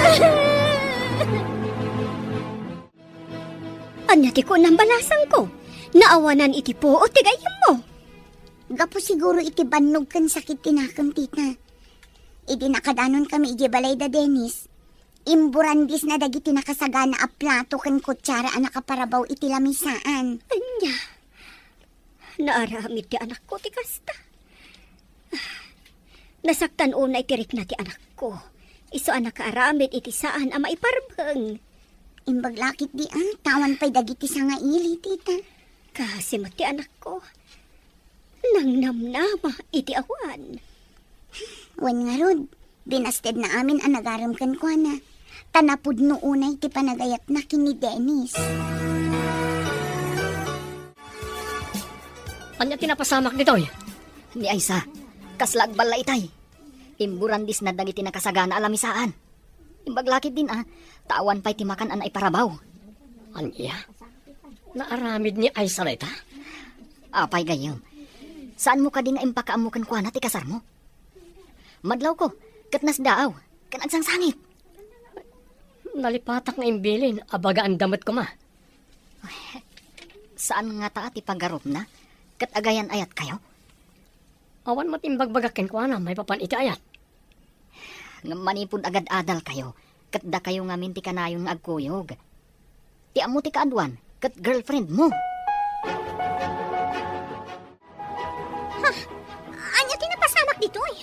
Ania ti kunam, balasangko? Naawanan iti puot ti gayyemmo? Gapu siguro iti bannog ken sakit ti nakem, tita. Idi nakadanonkami idiay balay da Dennis, imburandisna dagiti nakasagana a plato ken kutsara a nakaparabaw iti lamisaan. Ania? Naaramid ti anakko ti kasta. Nasaktan unay ti rikna ti anakko. Isu a nakaaramid iti saan a maiparbeng. Imbag la ketdi a, ta awan pay dagiti sangaili, tita. Kaasi met ti anakko. Nangnamnama iti awan. Wen ngarud, binastedna amin a nagarem kenkuana. Ta napudno unay ti panagayatna ken ni Dennis. Ania ti napasamak ditoy? Ni Aisa, kasla agballa itay. Imburandisna dagiti nakasagana a lamisaan. Imbag la ketdin a, ta awan pay ti makan a naiparabaw. Ania? Naaramid ni Aisa dayta? Apay gayyem, saanmo kadi nga impakaammo kenkuana ti kasarmo? Madlawko, ket nasdaaw, ken agsangsangit. Nalipatak nga imbilin a bagaanda met koma. Saan ngata ti pagarupna, ket agayan-ayatkayo? Awan met imbagbagak kenkuana maipapan iti ayat. Ngem manipud agad-adalkayo, ket dakayo ngamin ti kanayon nga agkuyog. Ti ammo ti kaaduan, ket girlfriend mo. Ha? Ania ti napasamak ditoy?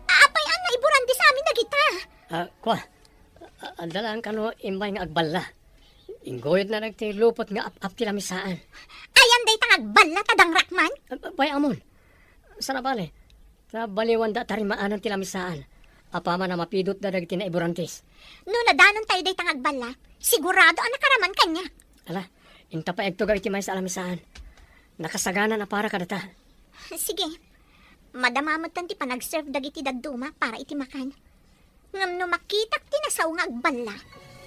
Apay a naiburandis amin dagita? Ah, kua, a-, adda laeng kano immay nga agballa. Ingguyodna dagiti lupot nga ap-ap ti lamisaan. Ayan dayta nga agballa ta dangrakman? Ah, bay-amon. Saan a bale, ta baliwanda a tarimaanen ti lamisaan. Apaman a mapidutda dagiti naiburandis. No nadanontayo dayta nga agballa, sigurado a nakaraman kaniak. Ala, inta pay agtugaw iti maysa a lamisaan. Nakasagana a para kadata. Sige. Madama metten ti panag-serve dagiti dadduma para iti makan. Ngem no makitak ti nasao nga agballa,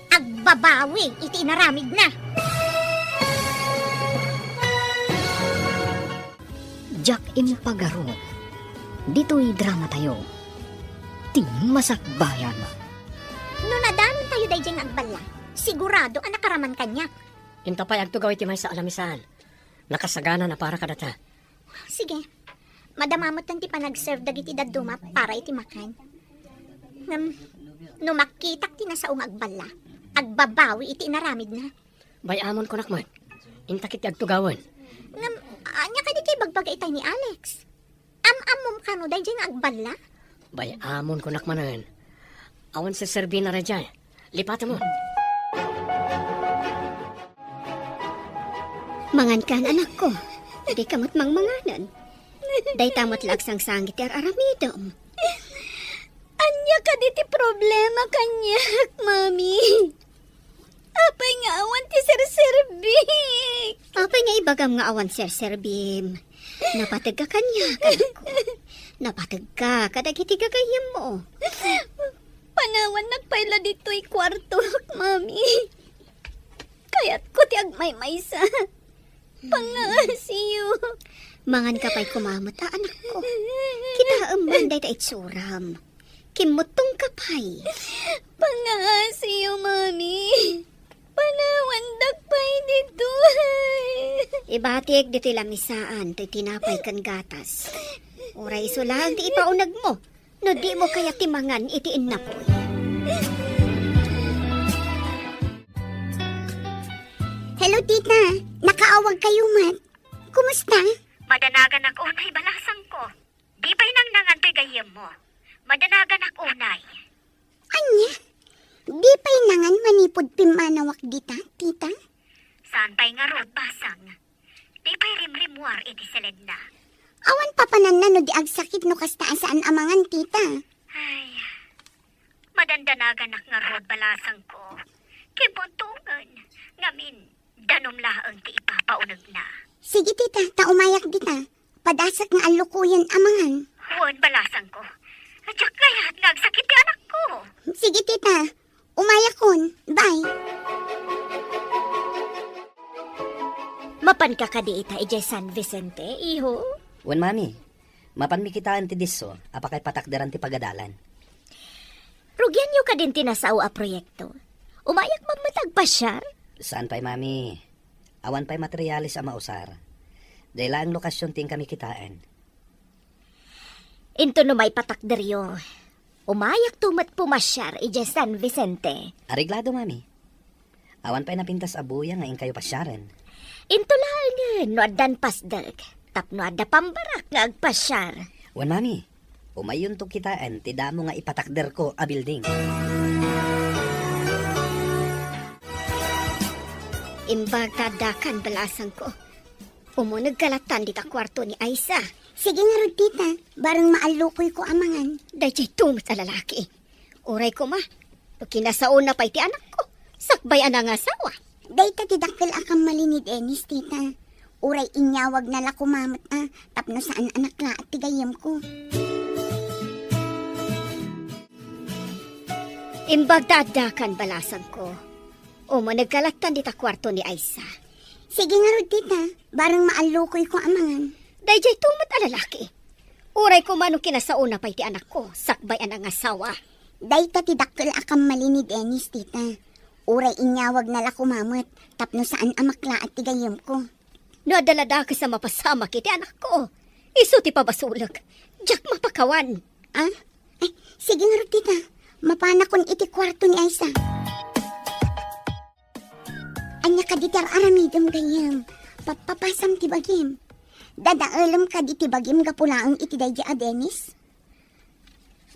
agbabawi iti inaramidna. Diak impagarup ditoy dramatayo, ti Masakbayan. No nadanontayo daydiay nga agballa, sigurado a nakaraman kaniak. Inta pay agtugaw iti maysa a lamisaan. Nakasagana a para kadata. Sige. Madama metten ti panag-serve dagiti dadduma para iti makan. Ngem, no makitak ti nasao nga agballa, agbabawi iti inaramidna. Bay-amon kunak met. Inta ket ti agtugawen. Ngem, ania kadi ti ibagbaga itay ni Alex? Am-ammom kano daydiay nga agballa? Bay-amon kunak manen. Awan serserbina daydiay. Lipatemon. Mangankan, anakko. Dika met mangmanganen. Dayta met la agsangsangit ti ar-aramidem. Ania kadi ti problema kaniak, Mami? Apay nga awan ti serserbik? Apay nga ibagam nga awan serserbim? Napategka kaniak, anakko. Napategka kadagiti gagayyemmo. Panawannak pay la ditoy kuartok, Mami. Kayatko ti agmaymaysa. Pangaasiyo. Manganka pay koma met a, anakko. Kitaem man dayta itsuram. Kimmuttongka pay. Pangaasiyo, Mami. Panawandak pay ditoy. Ibatik ditoy lamisaan toy tinapay ken gatas. Uray isu laeng ti ipaunegmo no dimo kayat ti mangan iti innapoy. Hello, tita. Nakaawagkayo met. Kumusta? Madanaganak unay, balasangko. Di pay nangnangan toy gayyemmo. Madanaganak unay. Ania? Di pay nangan manipud pimmanawak dita, tita? Saan pay ngarud, basang. Di pay rimrimmuar iti seledna. Awan papananna no di agsakit no kasta a saan a mangan, tita. Ay, madandanaganak ngarud, balasangko. Kimbuntongen, ngamin, danum laeng ti ipapaunegna. Sige, tita, ta umayak dita. Padasek nga allukoyen a mangan. Wen, balasangko. Diak kayat nga agsakit ti anakko. Sige, tita. Umayakon. Bye. Mapanka kadi ita idiay San Vicente, iho? Wen, Mami. Mapanmi kitaen ti disso a pakaipatakderan ti pagadalan. Rugianyo kadin ti nasao a proyekto? Umayak man met agpasiar? Saan pay, Mami. Awan pay materiales a mausar. Dayta laeng lokasion ti inkami kitaen. Inton no maipatakderyo, umayakto met pumasiar idiay San Vicente. Areglado, Mami. Awan pay napintas a buya nga inkayo pasiaren. Into laengen no addan pasdek, tapno adda pambarak nga agpasiar. Wen, Mami, umayyonto kitaen ti damo nga ipatakderko a building. Imbag ta addakan, balasangko. Umunegka lattan dita kuarto ni Aisa. Sige ngarud, tita. Bareng maallukoyko a mangan. Daydiay tumet a lalaki. Uray koma, Kinasaona pay ti anakko, sakbay a nangasawa. Dayta ti dakkel a kammali ni Dennis, tita. Uray inyawagna la koma met a tapno saan a naklaat ti gayyemko. Imbag ta addakan, balasangko. Umunegka lattan dita kuarto ni Aisa. Sige ngarud, tita. Bareng maallukoyko a mangan. Daydiay tumet a lalaki. Uray koma no kinasaona pay ti anakko, sakbay a nangasawa. Dayta ti dakkel a kammali ni Dennis, tita. Uray inyawagna la koma met tapno saan a maklaat ti gayyemko. No adda la dakes a mapasamak iti anakko, isu ti pabasolek. Diak mapakawan. Ah? Eh, sige ngarud, tita. Mapanakon iti kuarto ni Aisa. Ania kadi ti ar-aramidem, gayyem? Pappapasam ti bagim. Dadaelem kadi ti bagim gapu laeng iti daydi a Dennis?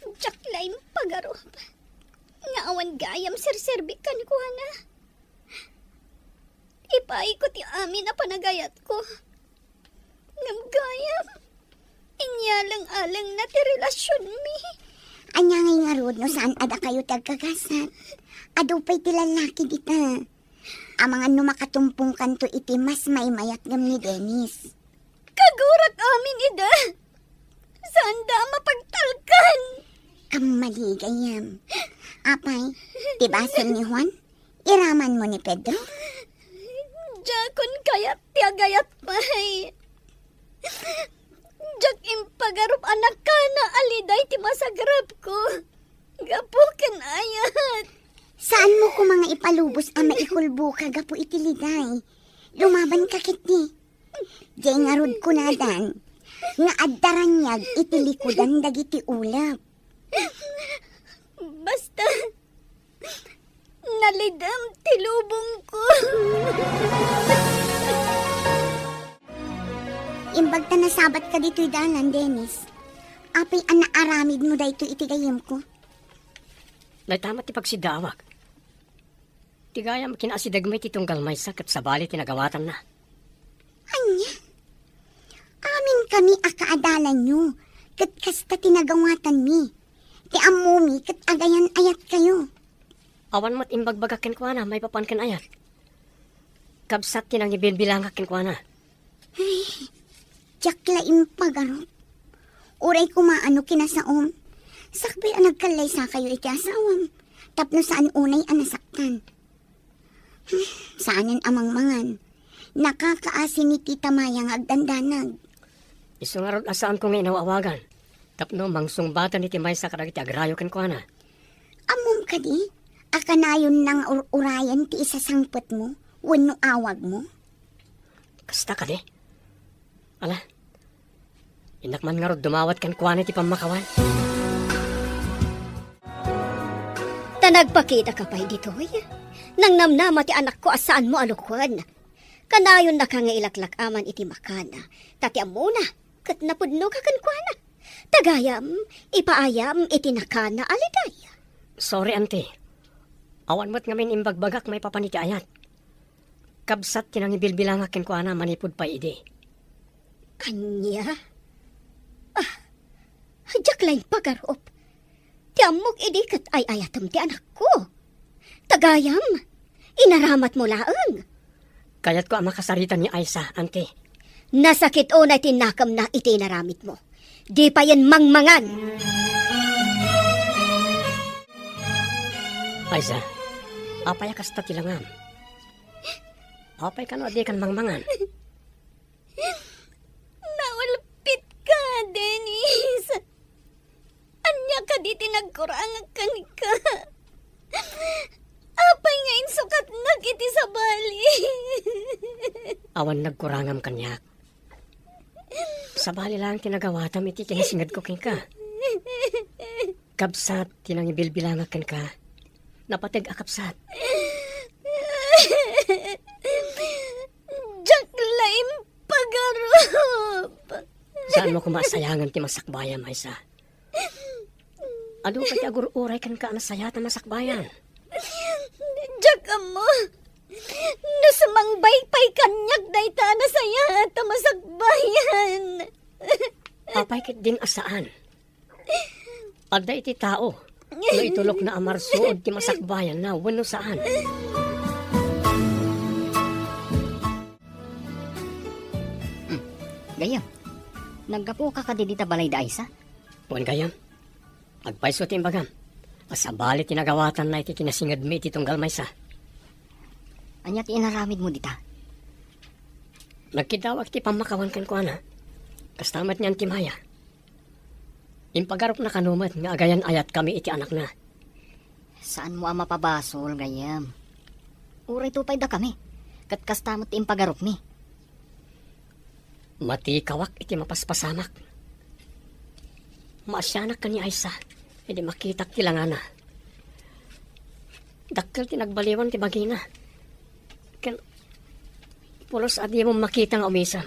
Diak la impagarup nga awan gayam serserbik kenkuana. Ipaayko ti amin a panagayatko. Ngem gayam, inyaleng-alengna ti relasionmi. Ania ngay ngarud no saan a dakayo ti agkagasat? Adu pay ti lallaki dita. Amangan no makatumpongkanto iti mas maimayat ngem ni Dennis. Kagurak amin ida. Saanda a mapagtalkan. Kammali, gayyem. Apay, ti basol ni Juan, iramanmo ni Pedro? Diakon kayat ti agayat pay. Diak impagarup a nakana a liday ti masagrapko gapu ken ayat. Saanmo koma nga ipalubos a maikulboka gapu iti liday? Lumabanka ketdi. Diay ngarud kunadan nga adda raniag iti likudan dagiti ulep. Basta, nalidem ti lubongko. Imbag ta nasabatka ditoy dalan, Dennis, apay a naaramidmo daytoy iti gayyemko? Dayta met ti pagsiddaawak. Ti gayam, kinaasidegmi ti tunggal maysa ket sabali ti nagawatanna. Ania? Aminkami a kaadalanyo, ket kasta ti nagawatanmi. Ti ammomi ket agayan-ayatkayo. Awan met imbagbagak kenkuana maipapan ken ayat. Kabsat ti nangibilbilangak kenkuana. Ay, diak la impagarup. Uray koma a no kinasaom, sakbay a nagkallaysakayo iti asawam, tapno saan unay a nasaktan. Saanen a mangmangan. Nakakaasi ni Tita Maya nga agdandanag. Isu ngarud a saanko nga inaw-awagan tapno mangsungbatan iti maysa kadagiti agrayo kenkuana. Ammom kadi a kanayonna nga ur-urayen ti isasangpetmo wenno awagmo? Kasta kadi? Ala, innak man ngarud dumawat kenkuana iti pammakawan. Ta nagpakitaka pay ditoy, nangnamnama ti anakko a saanmo a lukuen. Kanayonnaka nga ilaklak-aman iti makana, ta ti ammona, ket napudnoka kenkuana. Ta gayam, ipaayam iti nakana a liday. Sorry, Auntie. Awan met ngamin imbagbagak maipapan iti ayat. Kabsat ti nangibilbilangak kenkuana manipud pay idi. Ania? Ah, diak la impagarup. Ti ammok idi ket ay-ayatem ti anakko. Ta gayam, inaramatmo laeng. Kayatko a makasarita ni Aisa, Auntie. Nasakit unay ti nakemna iti inaramidmo. Di payen mangmangan. Aisa, apay a kasta ti langam? Apay kano a dikan mangmangan? Naulpitka, Dennis. Ania kadi ti nagkurangak kenka? Apay nga insukatnak iti sabali? Awan nagkurangam kaniak. Sabali laeng ti nagawatam iti kinasingedko kenka. Kabsat ti nangibilbilangak kenka, napateg a kabsat. Diak la impagarup. Saanmo koma a sayangen ti masakbayam, Aisa? Adu pay ti agur-uray kenka a nasayaat a masakbayan. Diak ammo no sumangbay pay kaniak dayta a nasayaat a masakbayan. Apay ketdin a saan? Adda iti tao no itulokna a marsuod ti masakbayanna wenno saan. Hmm. Gayyem, naggapuka kadi dita balay da Aisa? Wen gayyem, agpayso ti imbagam a sabali ti nagawatanna iti kinasingedmi iti tunggal maysa. Ania ti inaramidmo dita? Nagkiddawak iti pammakawan kenkuana. Kasta met ni Auntie Maya. Impagarupna kano met nga agayan-ayatkami iti anakna. Saanmo a mapabasol, gayyem. Uray to pay dakami, ket kasta met ti impagarupmi. Matikawak iti mapaspasamak. Maasianak ken ni Aisa idi makitak ti langana. Dakkel ti nagbaliwan ti bagina. Ken pulos a dimo makita nga umisem.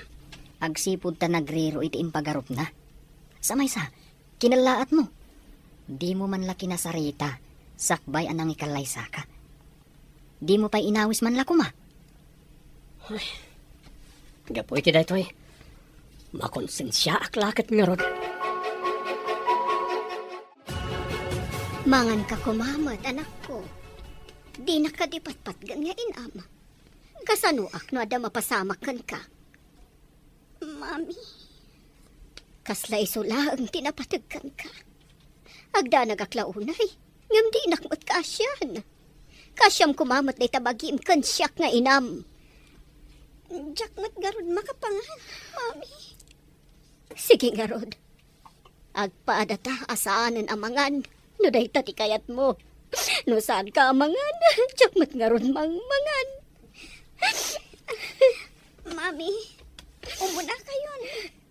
Agsipud ta nagriro iti impagarupna. Sa maysa, kinallaatmo. Dimo man la kinasarita sakbay a nangikallaysaka. Dimo pay inawis man la koma. Ay, gapu iti daytoy, makonsensiaak la ket ngarud. Manganka koma met, anakko. Dinak kadi patpatgen nga inam. Kasanoak no adda mapasamak kenka? Mami, kasla isu laeng ti napateg kenka. Agdanagak la unay, ngem dinak met kaasian. Kaasiam koma met dayta bagim ken siak nga inam. Diak met ngarud makapangan, Mami. Sige ngarud. Agpadata a saanen a mangan no dayta ti kayatmo. No saanka a mangan, diak met ngarud mangmangan. Mami, umunakayon,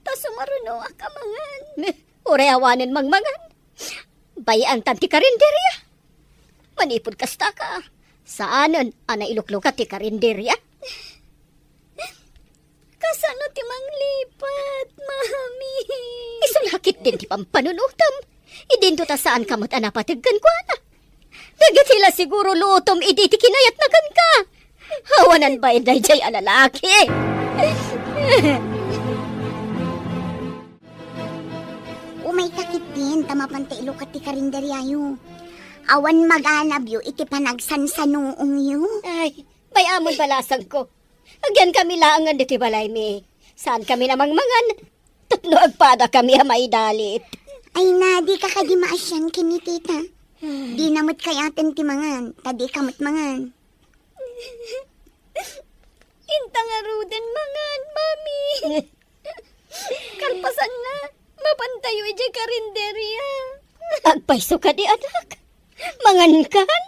ta sumarunoak a mangan. Uray awanen mangmangan. Bayaantan ti karinderia. Manipud kastaka, saanen a nailuklukat ti karinderia. Kasano ti manglipat, Mami? Isu la ketdin ti pampanunotam. Idinto ta saanka met a napateg kenkuana. Dagiti la siguro lutom idi ti kinayatna kenka. Awanan bain daydiay a lalaki. Umayka ketdin ta mapanta ilukat ti karinderiayo. Awan maganabyo iti panagsansanuongyo. Ay, bay-amon balasangko. Agyankami laengen ditoy balaymi. Saankami a mangmangan. Tapno agpadakami a maidalit. Ay na, dika kadi maasian ken ni tita. Dina met kayaten ti mangan, ta dika met mangan. Inta ngaruden mangan, Mami. Kalpasanna, mapantayo idiay karinderia. Agpayso kadi, anak? Mangankan?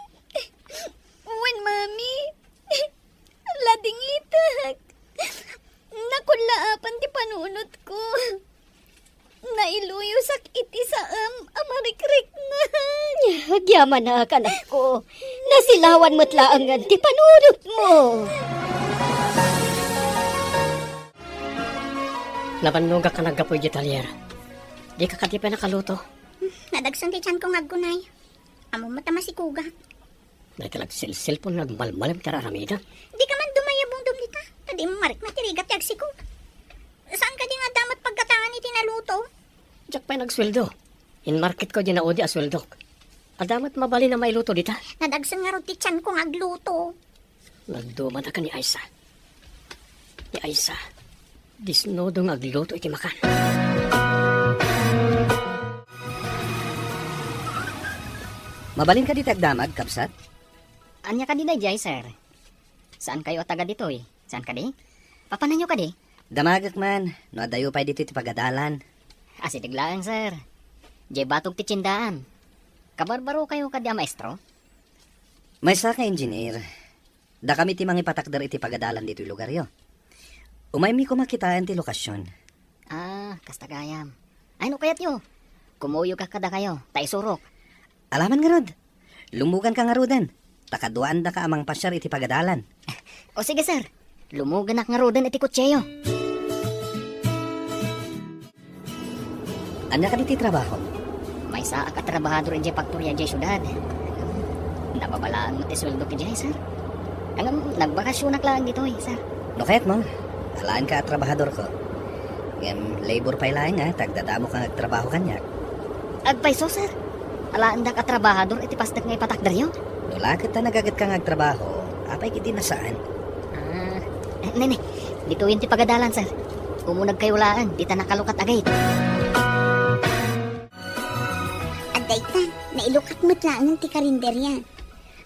Wen, Mami. Ladingitek. Nakullaapan ti panunotko. Nailuyosak iti saem a marikriknay. Agyamanak, anakko. Nasilawan met laengen ti panunotmo. Nabannogak a naggapu idiay talyer. Dika kadi pay nakaluto? Nadagsen ti tianko nga aggunay. Ammom met a masikogak. Dayta la agselselpon nga agmalmalem ti ar-aramidem. Dika man dumayabungdom dita, ta di marikna ti rigat ti agsikog. Saan kadi nga adda met paggatangan iti naluto? Diak pay nagsueldo. Inmarketko diay naudi a sueldok. Adda met mabalin a mailuto dita? Nadagsen ngarud ti tianko nga agluto. Nagdumadak ni Aisa. Ni Aisa, disnudo nga agluto iti makan. Mabalin kadi ti agdamag, kabsat? Ania kadi daydiay, sir? Saan kayo a taga ditoy? Saan kadi? Papananyo kadi? Damagek man, no adayo pay ditoy ti pagadalan. Asideg laeng, sir. Diay batog ti tiendaan. Kabarbaro kayo kadi a maestro? Maysa ka engineer. Dakami ti mangipatakder iti pagadalan ditoy lugaryo. Umaymi koma kitaen ti lokasion. Ah, kasta gayam. Ay, no kayatyo, kumuyoka kadakayo, ta isurok. Alaman ngarud. Lumuganka ngaruden, ta kaduaandaka a mangpasiar iti pagadalan. O sige, sir. Lumuganak ngaruden iti kotseyo. Ania kadi ti trabahom? Maysaak a trabahador idiay faktoria idiay siudad. Nababalaan met ti sueldok idiay, sir. Ngem nagbakasionak laeng ditoy, sir. No kayatmo, alaenka a trabahadorko. Ngem labor pay laeng, a, ta agdadamoka nga agtrabaho kaniak. Agpayso, sir. Alaendak a trabahador iti pastek nga ipatakderyo? No la ket ta nagagetka nga agtrabaho, apay ket di nasaan? Ah, eh, ne, ne. Ditoyen ti pagadalan, sir. Umunegkayo laeng, dita nakalukat a gate. Adda ita, nailukat met laengen ti karinderia.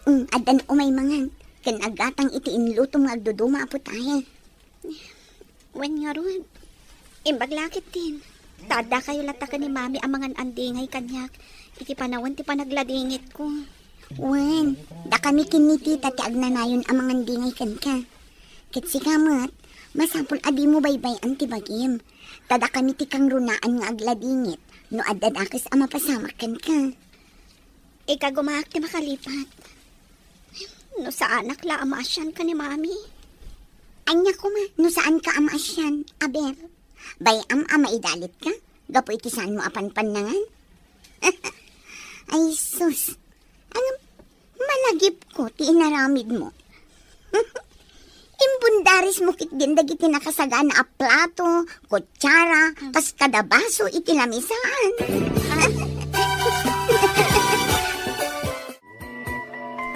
Mm, addan umay mangan, ken aggatang iti inlutom nga agduduma a putahe. Wen ngarud, imbag la ketdin. Ta addakayo latta ken ni Mami a mangan-andingay kaniak iti panawen ti panagladingitko. Wen, dakami ken ni Tita ti agnanayon a mangandingay kenka. Ket sika met, masapul a dimo baybay-an ti bagim. Ta dakami ti kangrunaan nga agladingit no adda dakes a mapasamak kenka. Ikagumaak ti makalipat. No saanak la a maasian ken ni Mami. Ania koma no saanka a maasian, aber? Bay-am a maidalitka gapu iti saanmo a panpannangan? Ay sus, ngem malagipko ti inaramidmo. Imbundarismo ketdin dagiti nakasagana a plato, kutsara, kas kada baso iti lamisaan.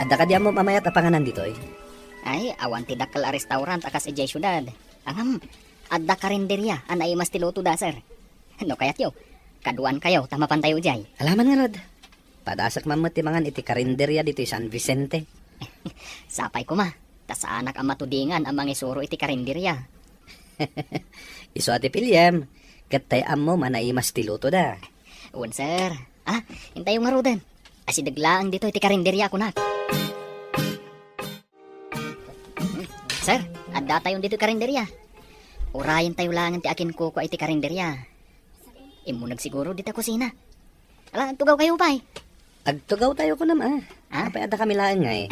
Adda kadi ammom a mayat a panganan ditoy? Ay, awan ti dakkel a restaurant a kas idiay siudad. Ngem, adda karinderia a naimas ti lutoda, sir. No kayatyo, kaduankayo ta mapantayo idiay. Alaman ngarud. Padasek man met ti mangan iti karinderia ditoy San Vicente. Sapay koma, ta saanak a matudingan a mangisuro iti karinderia. Isu a ti piliem, ket tay ammom a naimas ti lutoda. Wen, sir. Ah, intayo ngaruden. Asideg laeng ditoy ti karinderia, kunak. Sir, addatayon ditoy karinderia. Urayentayo laengen ti akinkukua iti karinderia. Immuneg siguro dita kusina. Ala, agtugawkayo pay. Agtugawtayo kunam, ah. Ah? Apay addakami laeng ngay?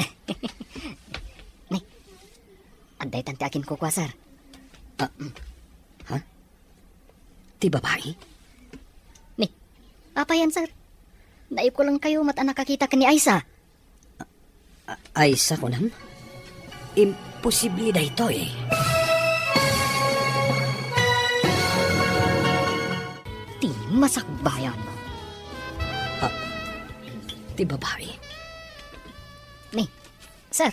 Ni, adda itan ti akinkukua, sir. Ah, ha? Ti babai? Ni, apayan, sir? Naikulengkayo met a nakakita ken ni Aisa. A-, Aisa, kunam? Imposible daytoy. Ti masakbayan. Ha? Ti babai? Ni, sir,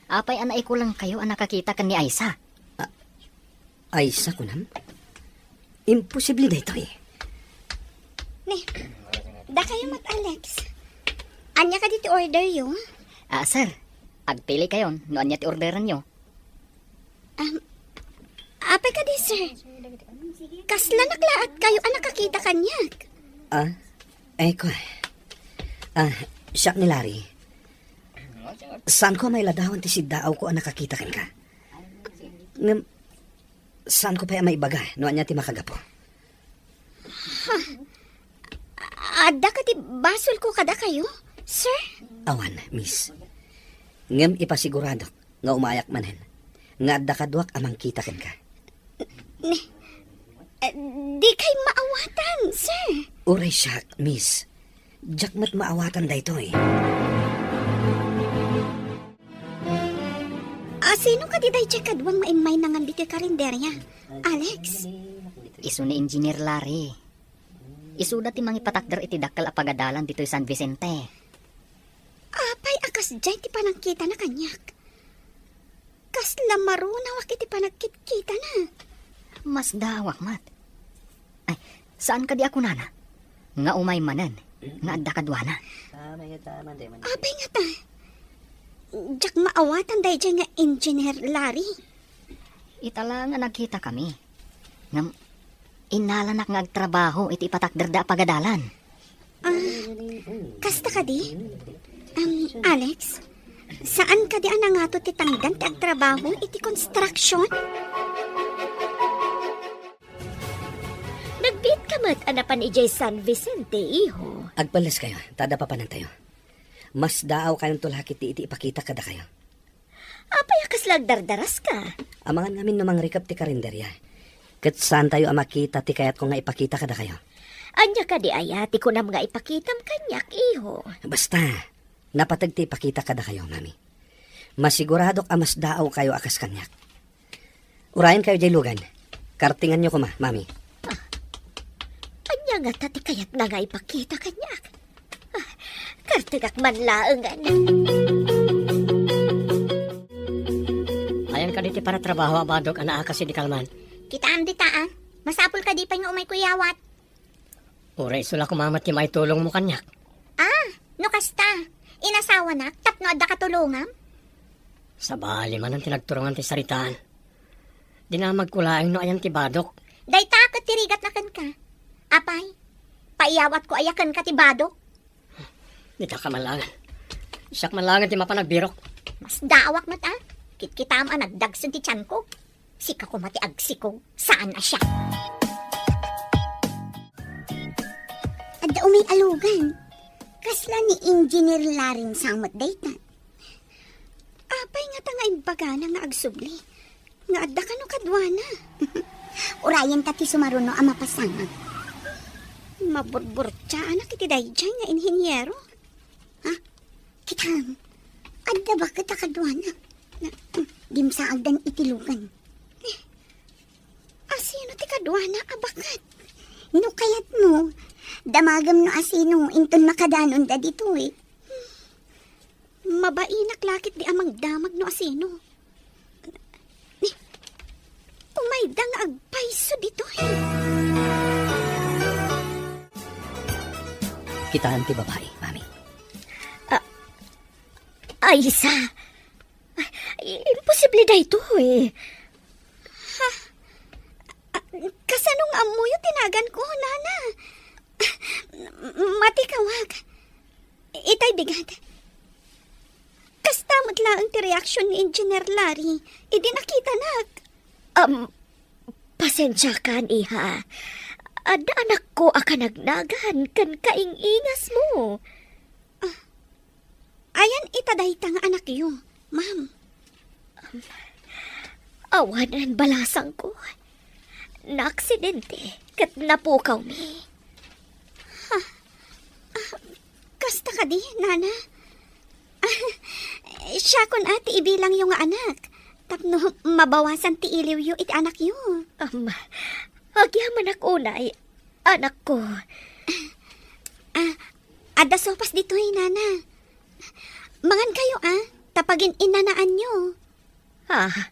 apay a naikulengkayo a nakakita ken ni Aisa? A-, Aisa, kunam? Imposible daytoy. Ni, dakayo met, Alex. Ania kadi ti orderyo? Ah, sir, agpilikayon no ania ti orderanyo. Um, apay kadi, sir? Kasla naklaatkayo a nakakita kaniak? Ah, ay ko. Ah, siak ni Larry. Saanko a mailadawan ti siddaawko a nakakita kenka. Ngem, saanko pay a maibaga no ania ti makagapu. Ha? Adda kadi basolko kadakayo, sir? Awan, miss. Ngem ipasiguradok nga umayak manen nga adda kaduak a mangkita kenka. Ni, eh, dikay maawatan, sir. Uray siak, miss. Diak met maawatan daytoy. A, sino kadi daydiay kaduang maimmay nangan ditoy karinderia, Alex? Isu ni Engineer Larry. Isuda ti mangipatakder iti dakkel a pagadalan ditoy San Vicente. Apay a kasdiay ti panangkitana kaniak? Kasla marunawak iti panagkitkitana. Masdaawak met. Ay, saan kadi a kunana nga umay manen nga adda kaduana? Apay ngata? Diak maawatan daydiay nga Engineer Larry. Ita la nga nagkitakami. Ngem, innalanak nga agtrabaho iti ipatakderda a pagadalan. Ah, kasta kadi? Um, Alex, saan kadi a nangato ti tangdan ti agtrabaho iti construction? Nagbiit ka met a napan idiay San Vicente, iho. Agpalleskayo, ta adda papanantayo. Masdaawkayonto la ketdi iti ipakita kadakayo. Apay a kasla agdardaraska? Amangan ngamin no mangrikep ti karinderia. Ket saantayo a makita ti kayatko nga ipakita kadakayo. Ania kadi aya ti kunam nga ipakitam kaniak, iho? Basta, napateg ti ipakita kadakayo, Mami. Masiguradok a masdaawkayo a kas kaniak. Urayenkayo diay lugan. Kartinganyo koma, Mami. Ah, ania ngata ti kayatna nga ipakita kaniak? Ah, Tagak man laengen. Ayan kadi ti paratrabaho a badok a naakas idi kalman. Kitaem dita, a. Masapul kadi pay nga umayko iyawat. Uray isu la koma met ti maitulongmo kaniak. Ah, no kasta, inasawanak tapno adda katulongam? Sabali manen ti nagturongan ti saritaan. Dinamagko laeng no ayan ti badok. Dayta ket ti rigatna kenka. Apay, paiyawatko aya kenka ti badok? Dita ka man laengen. Siak man laengen ti mapan agbirok. Masdaawak met, a. Kitkitaem a nagdagsen ti tianko. Sika koma ti agsikog, saan a siak. Adda umay a lugan. Kasla ni Engineer Larry sa met dayta. Apay ngata nga imbagana nga agsubli? Nga adda kano kaduana? Urayenta ti sumaruno a mapasangag. Maburburtiaanak iti daydiay nga inhiniero. Ha? Kitaem, adda baket a kaduana. Na, dimsaagdan iti lugan. Asino ti kaduana a baket? No kayatmo, damagem no asino inton makadanonda ditoy. Mabainak la ketdi a mangdamag no asino. Umayda nga agpayso ditoy. Kitaem ti babai, Mami. Ah, Aisa. Ay, imposible daytoy. Ha? Ah, kasano nga ammoyo ti naganko, nana? Matikawag. Itay bigat. Kasta met laeng ti reaksion ni Engineer Larry idi nakitanak. Um, pasensiakan, iha. Adda anakko a kanagnagan ken kaing-ingasmo. Ah, ayan ita dayta nga anakyo, ma'am? Um, awanen balasangko. Naaksidente ket napukawmi. Ha? Ah, kasta kadi, nana? Siakon a ti ibilangyo nga anak, tapno mabawasan ti iliwyo iti anakyo. Ama, agyamanak unay, anakko. Ah, adda sopas ditoy, nana. Mangan kayo, a, ta pagin-inanaanyo. Ah,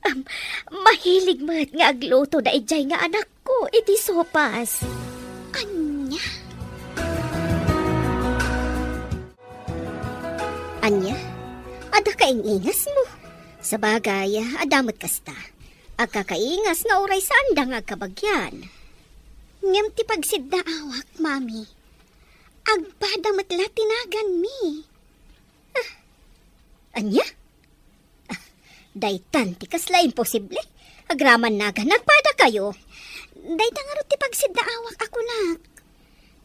am, mahilig met nga agluto daydiay nga anakko iti sopas. Ania? Ania? Adda kaing-ingasmo? Sabagay, adda met kasta. Agkakaingas nga uray saanda nga agkabagian. Ngem ti pagsiddaawak, Mami, agpada met la ti naganmi. Ah, ania? Ah, daytan ti kasla imposible. Agraman nagan, agpadakayo. Dayta ngarud ti pagsiddaawak a kunak.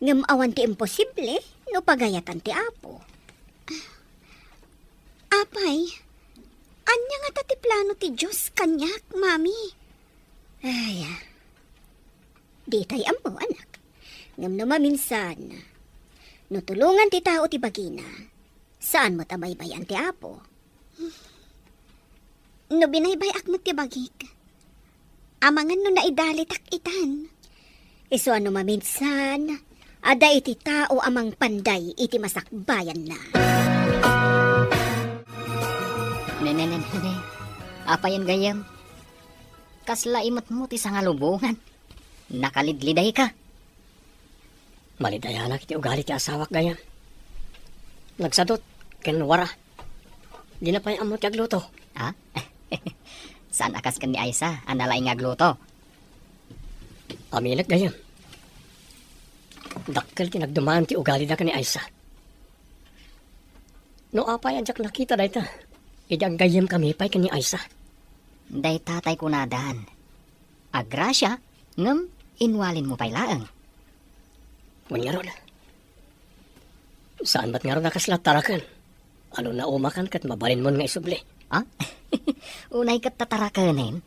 Ngem awan ti imposible no pagayatan ti Apo. Apay, ania ngata ti plano ti Dios kaniak, Mami? Ay, ah. Ditay ammo, anak. Ngem no maminsan, no tulongan ti tao ti bagina, saan met a baybay-an ti Apo. No binaybay-ak met ti bagik, amangan no naidalitak itan. Isu a no maminsan, adda iti tao a mangpanday iti masakbayanna. Ne, ne, ne, ne, ne. Apayen gayyem? Kasla imetmo ti sangalubongan. Nakalidlidayka. Malidayanak iti ugali ti asawak gayyem. Nagsadut ken wara. Dina pay ammo ti agluto. Ah? Saan a kas ken ni Aisa a nalaing nga agluto? Aminek gayyem. Dakkel ti nagdumaan ti ugalida ken ni Aisa. No apay a diak nakita dayta, idi aggayyemkami pay ken ni Aisa. Dayta tay kunadan. Agrasia, ngem inwalinmo pay laeng. Wen ngarud. Saan met ngarud a kasla taraken. Ano naumakan ket mabalinmon nga isubli? Ah? Unay ket tatarakenen?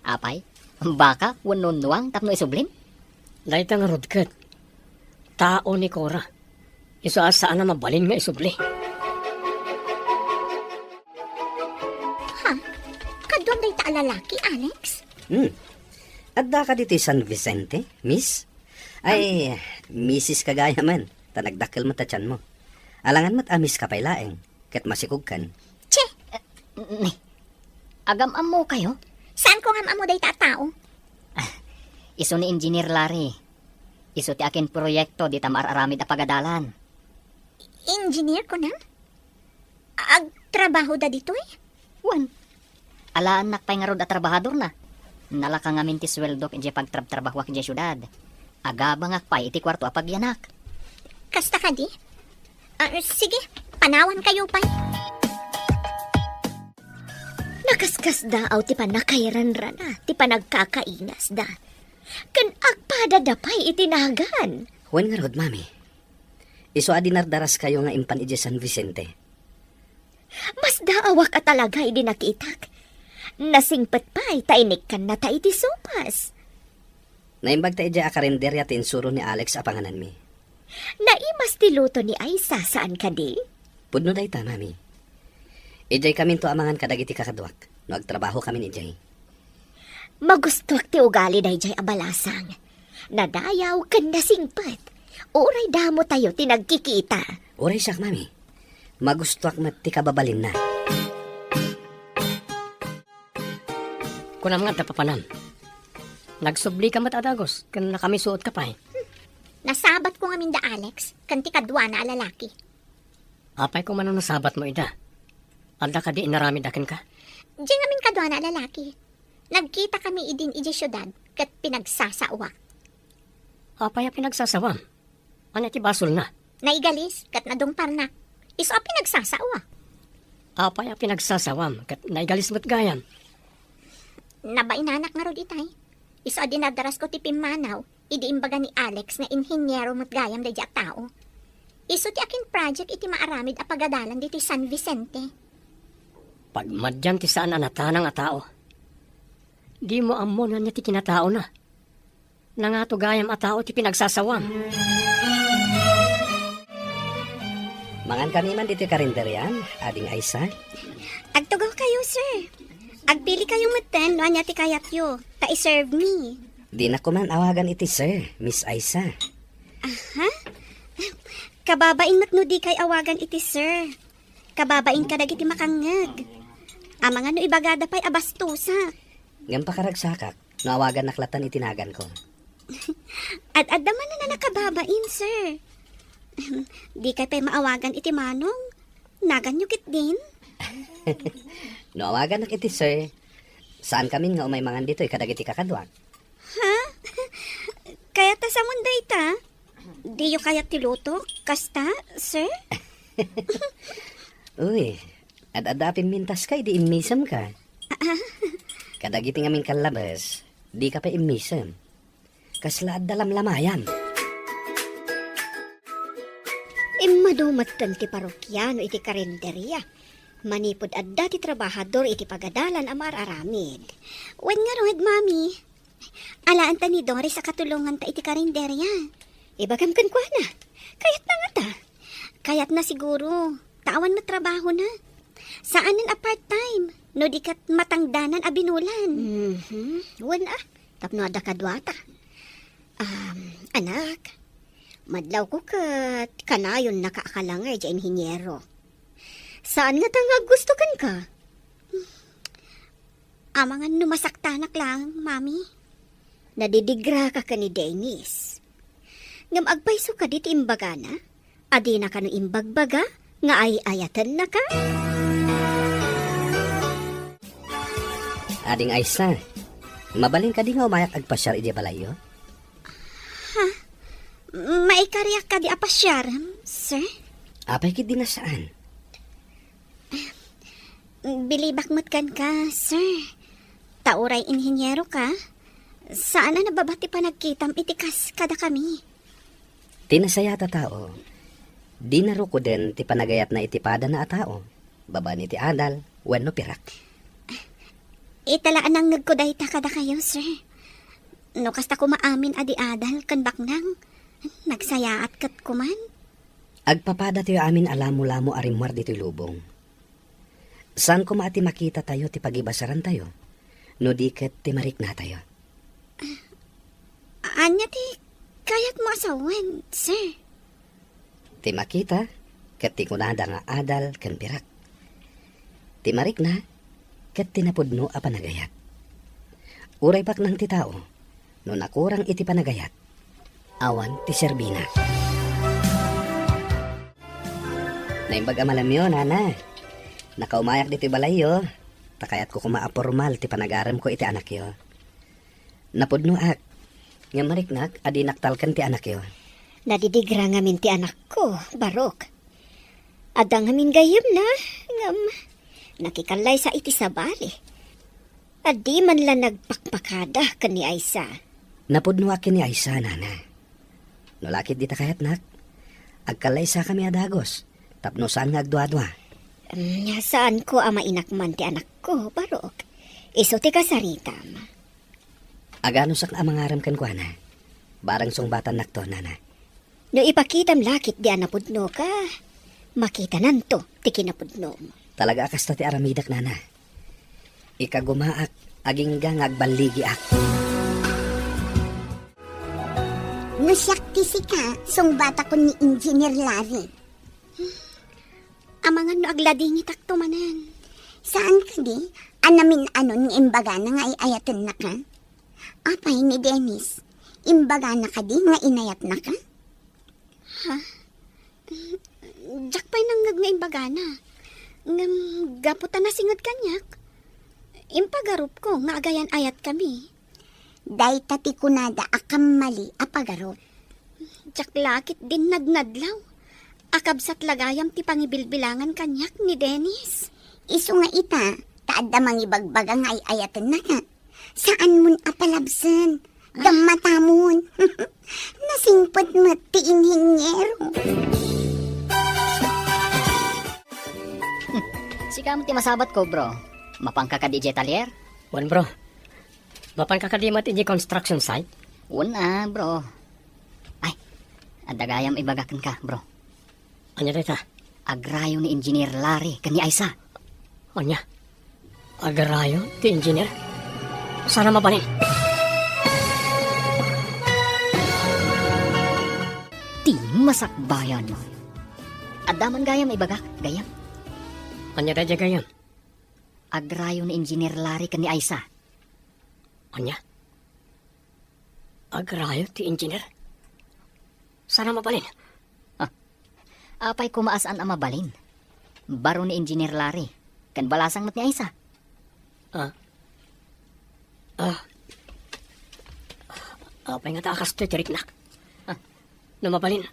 Apay, baka wenno nuang tapno isublin? Dayta ngarud ket tao ni Cora. Isu a saan a mabalin nga isubli. Ha? Kaduam dayta a lalaki, Alex? Hmm. Adda ka ditoy San Vicente, miss? Ay, misis ka gayamen, ta nagdakkel met a tianmo. Alangan met a miss ka pay laeng, ket masikogkan. Che! Eh, ni, agam-ammokayo? Saanko nga am-ammo dayta a tao? Ah, isu ni Engineer Larry. Isu ti akin proyekto dita maar-aramid a pagadalan. Engineer, kunam? Agtrabahoda ditoy? Wen. Alaennak pay ngarud a trabahadorna. Nalaka ngamin ti sueldok idiay pagtrabtrabahoak idiay siudad. Agabangak pay iti kuarto a pagyanak. Kasta kadi? Ah, sige, panawankayo pay. Nakaskasdaaw ti pannakairanrana ti panagkakaingasda. Ken agpadada pay iti nagan. Wen ngarud, Mami. Isu a dinardaraskayo nga impan idiay San Vicente. Masdaawak a talaga idi nakitak. Nasingpet pay ta inikkannata iti sopas. Naimbag ta idiay a karinderia ti insuro ni Alex a pangananmi. Naimas ti luto ni Aisa, saan kadi? Pudno dayta, Mami. Idiay kaminto a mangan kadagiti kakaduak no agtrabaho kamin idiay. Magustuak ti ugali daydiay a balasang. Nadayaw ken nasingpet. Uray damo tayo ti nagkikita. Uray siak, Mami. Magustuak met ti kababalinna. Kunam nga adda papanam. Nagsublika met a dagus ken nakamisuotka pay. Nasabatko ngamin da Alex ken ti kaduana a lalaki. Apay koma no nasabatmo ida? Adda kadi inaramidda kenka? Diay ngamin kaduana a lalaki. Nagkitakami idin idiay siudad ket pinagsasaoak. Apay a pinagsasawam? Ania ti basolna? Naigalis ket nadungparnak. Isu a pinagsasaoak. Apay a pinagsasawam ket naigalis met gayam? Nabainanak ngarud itay. Isu a dinardarasko ti pimmanaw idi imbaga ni Alex nga inhiniero met gayam daydiay a tao. Isu ti akin project iti maaramid a pagadalan ditoy San Vicente. Pagmadian ti saan a natanang a tao. Dimo ammo no ania ti kinataona. Nangato gayam a tao ti pinagsasawam. Mangankami man ditoy karinderian, Ading Aisa. Agtugawkayo, sir. Agpilikayo metten no ania ti kayatyo, ta iserve mi. Dinak koma awagan iti sir, Miss Aisa. Aha? Kababain met no dikay awagan iti sir. Kababain kadagiti makangngeg. Amangan no ibagada pay a bastosak. Ngem pakaragsakak no awagannak latta iti naganko. Ad-adda manen a nakababain, sir. Dikay pay maawagan iti manong. Naganyo ketdin? No awagannak iti sir, saan kamin nga umay mangan ditoy kadagiti kakaduak. Ha? Kayat ta samon dayta? Diyo kayat ti lutok? Kasta, sir? Uy, ad-adda a pimmintaska idi immisemka. Ah. Kadagiti ngamin kallabes, dika pay immisem. Kasla adda lamlamayam. Immadu metten ti parokiano iti karinderia. Manipud adda ti trabahador iti pagadalan a maar-aramid. Wen ngarud, Mami. Alaen ta ni Doris a katulonganta iti karinderia. Ibagam kenkuana. Kayatna ngata. Kayatna siguro. Ta awan met trabahona. Saanen a part-time. No di ket matangdanan a binulan. Mhm. Wen a. Tapno adda kaduata. Um, anak, madlawko ket kanayonnaka a kalangay diay inhiniero. Saan ngata nga aggusto kenka? Amangan no masaktanak laeng, Mami. Nadidigraka ken ni Dennis. Ngem agpayso kadi ti imbagana? A dina kano imbagbaga nga ay-ayatennaka? Ading Aisa, mabalin kadi nga umayak agpasiar idiay balayyo? Ha? Maikariak kadi a pasiarem, sir? Apay ketdi a saan? Bilibak met kenka, sir. Ta uray inhiniero ka, saan a nababa ti panagkitam iti kas kadakami. Ti nasayaat a tao, dina rukoden ti panagayatna iti padana a tao, babaen iti adal wenno pirak. Ita la a nangngegko dayta kadakayo, sir. No kasta koma amin a di adal ken baknang, nagsayaat ket koman. Agpapadatayo amin a lamolamo a rimmuar ditoy lubong. Saan koma a ti makitatayo ti pagibasarantayo, no di ket ti mariknatayo. Ania ti kayatmo a sawen, sir? Ti makita, ket ti kunada nga adal ken pirak. Ti marikna ket ti napudno a panagayat. Uray baknang ti tao, no nakurang iti panagayat, awan ti serbina. Naimbag a malamyo, nana. Nakaumayak ditoy balayyo, ta kayatko koma a pormal ti panagaremko iti anakyo. Napudnoak, ngem mariknak a dinak talken ti anakyo. Nadidigra ngamin ti anakko, Barok. Adda ngamin gayyemna, ngem nakikallaysa iti sabali. A di man la nagpakpakada ken ni Aisa. Napudnoak ken ni Aisa, nana. No la ket dita kayatnak, agkallaysakami a dagus, tapno saan nga agduadua. Mm, saanko a mainakman ti anakko, Barok. Isu ti kasaritam. Aganusak a mangarem kenkuana. Barang sungbatannakto, nana. No ipakitam la ketdi a napudnoka, makitananto ti kinapudnom. Talaga a kasta ti aramidek, nana. Ikagumaak, agingga nga agballigiak. No siak ti sika, sungbatakon ni Engineer Larry. Amangan no agladingitakto manen. Saan kadi a namin-anon nga imbagana nga ay-ayatennaka? Apay ni Dennis, imbagana kadi nga inayatnaka? Ha? Diak pay nangngeg nga imbagana. Ngem gapu ta nasinged kaniak, impagarupko nga agayan-ayatkami. Dayta ti kunada a kammali a pagarup. Diak la ketdin nadnadlaw. Akabsat la gayam ti pangibilbilangan kaniak ni Dennis. Isu nga ita, ta adda mangibagbaga nga ay-ayatennaka. Saanmon a palabsen. Gammatamon. Nasingpet met ti inhinyero. Sika met ti masabatko, bro. Mapanka kadi idiay talyer? Wen, bro. Mapanka kadi met idiay construction site? Wen a, bro. Ay, adda gayam ibaga kenka, bro. Ania dayta? Agrayo ni Engineer Larry ken ni Aisa. Ania? Agrayo ti engineer? Saan a mabalin? Ti masakbayan. Adda man gayam ibagak, gayyem. Ania daydiay gayyem? Agrayo ni Engineer Larry ken ni Aisa. Ania? Agrayo ti engineer? Saan a mabalin? Ah, apay koma a saan a mabalin? Baro ni Engineer Larry, ken balasang met ni Aisa. Ah. Ah. Apay ngata a kastoy ti riknak? Ah. No mabalin,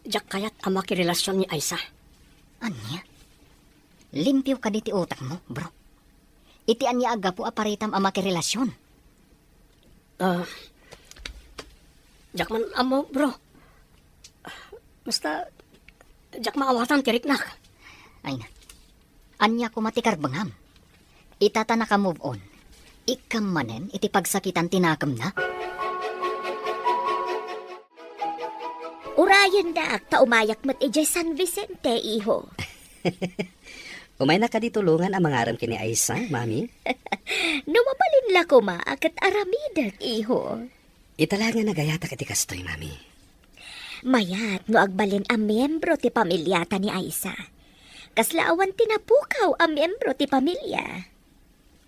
diak kayat a makirelasion ni Aisa. Ania? Limpio kadi ti utekmo, bro? Iti ania a gapu a paritam a makirelasion? Ah, diak man ammo, bro. Basta, diak maawatan ti riknak. Ay na. Ania koma ti karbengam? Ita ta naka-move on, ikkam manen iti pagsakitan ti nakemna? Urayendak ta umayak met idiay San Vicente, iho. Umayna kadi tulongan a mangarem ken ni Aisa, mami? No mabalin la koma a ket aramidek, iho. Ita la nga nagayatak iti kastoy, mami. Mayat no agbalin a miyembro ti pamiliata ni Aisa. Kasla awan ti napukaw a miyembro ti pamilia.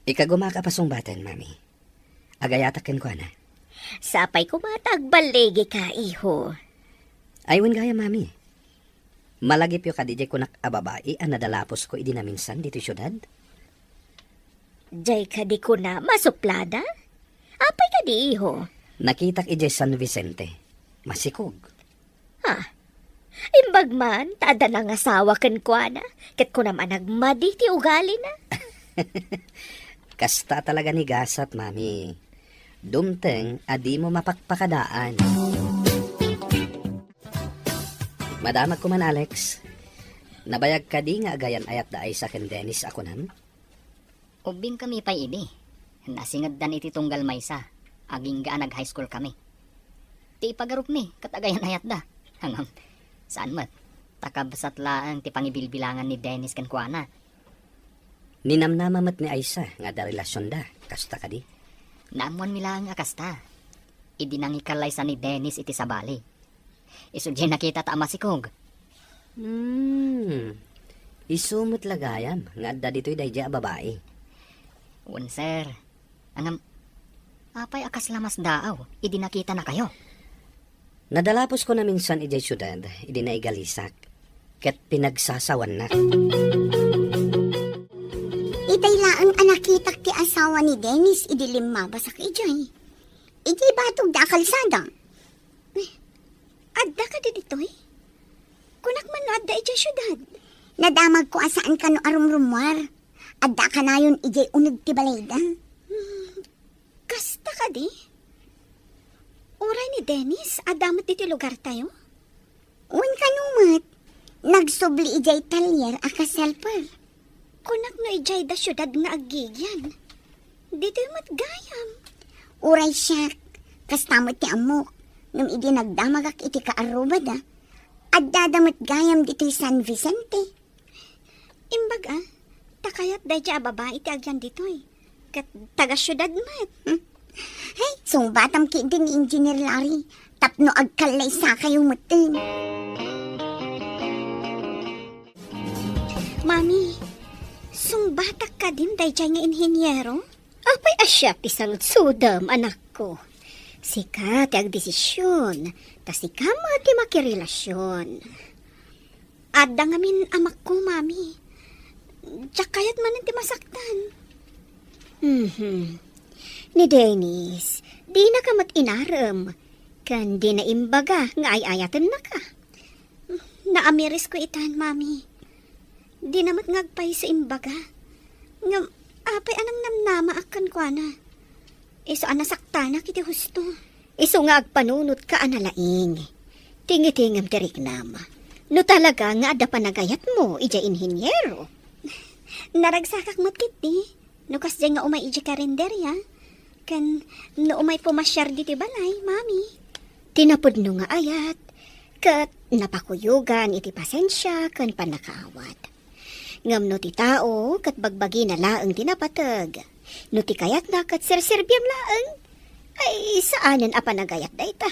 Ikagumaak a pasungbaten, mami. Agayatak kenkuana. Sapay koma ta agballigika, iho. Ay, wen gayam, mami. Malagipyo kadi diay kunak a babai a nadalapusko idi naminsan ditoy siudad? Diay kadi kuna masuplada? Apay kadi, iho? Nakitak idiay San Vicente. Masikog. Ha? Imbag man, ta adda nangasawa kenkuana, ket kunam a nagmadi ti ugalina. Kasta talaga ni gasat, mami. Dumteng a dimo mapakpakadaan. Madamag ko man, Alex. Nabayag kadi nga agayan-ayat da Aisa ken Dennis a kunam? Ubbingkami pay idi. Nasingeddan iti tunggal maysa, agingga a nag-high school kami. Ti ipagarupmi, ket agayan-ayatda. Ngem, saan met, ta kabsat laeng ti pangibilbilangan ni Dennis kenkuana. Ninamnama met ni Aisa nga adda relasionda, kasta kadi? Naammoanmi laeng a kasta. Idi nangikallaysa ni Dennis iti sabali. Isu diay nakitata a masikog. Hmm. Isu met la gayam nga adda ditoy daydiay a babai. Wen, sir. Ngem, apay a kasla masdaaw idi nakitanakayo? Nadalapusko naminsan idiay siudad idi naigalisak, ket pinagsasawannak. Itay laeng a nakitak ti asawa ni Dennis idi limmabasak idiay. Idiay batogda a kalsada. Eh, adda kadi ditoy? Kunak man no adda idiay siudad. Nadamagko a saan kano a rumrummuar. Adda a kanayon idiay uneg ti balayda. Hmm, kasta kadi? Uray ni Dennis, adda met ditoy lugartayo? Wen kano met, nagsubli idiay talyer a kaselper. Kunak no idiay da siudad nga aggigyan. Ditoy met gayam. Uray siak, kasta met ti ammok, ngem idi nagdamagak iti kaarrubada, addada met gayam ditoy San Vicente. Imbag a, ta kayat daydiay a babai ti agyan ditoy. Ket taga-siudad met. Hmm. Hey, sungbatam ketdi ni Engineer Larry tapno agkallaysakayo metten. Mami, sungbatak kadin daydiay nga inhiniero? Apay a siak ti sangudsudem, anakko? Sika ti agdesision, ta sika met ti makirelasion. Adda ngamin amakko, Mami. Diak kayat manen ti masaktan. Mhm. Ni Dennis, dinaka met inarem, ken dina imbaga nga ay-ayatennaka. Naamirisko itan, Mami. Dina met nga agpayso imbaga. Ngem, apay a nangnamnamaak kenkuana? Isu a nasaktanak iti husto. Isu nga agpanunotka a nalaing. Tingitingem ti riknam. No talaga nga adda panagayatmo idiay inhiniero. Naragsakak met ketdi. No kasdiay nga umay idiay karinderia, ken no umay pumasiar ditoy balay, Mami. Ti napudno nga ayat, ket napakuyogan iti pasensia ken pannakaawat. Ngem no ti tao ket bagbagina laeng ti napateg, no ti kayatna ket serserbiam laeng, ay saanen a panagayat dayta,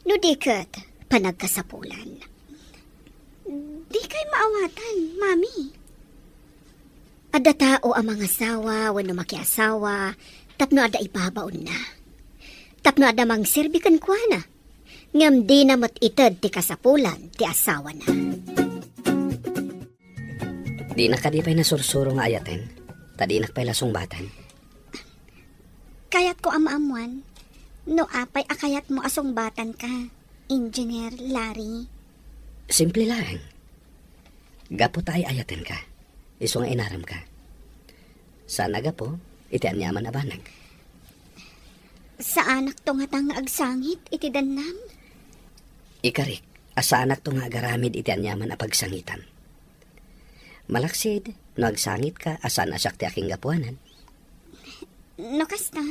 no di ket panagkasapulan. Dikay maawatan, Mami. Adda tao a mangasawa wenno makiasawa tapno adda ibabaonna. Tapno adda mangserbi kenkuana. Ngem dina met ited ti kasapulan ti asawana. Dinak kadi pay nasursuro nga ayaten, ta dinak pay la sungbatan. Kayatko a maammuan no apay a kayatmo a sungbatanka, Engineer Larry. Simple laeng. Gapu ta ay-ayatenka, isu nga inaremka. Saan a gapu iti aniaman a banag. Saanakto ngata nga agsangit iti dannam? Ikarik a saanakto nga agaramid iti aniaman a pagsangitan. Malaksid no agsangitka a saan a siak ti akinggapuanan. No kasta,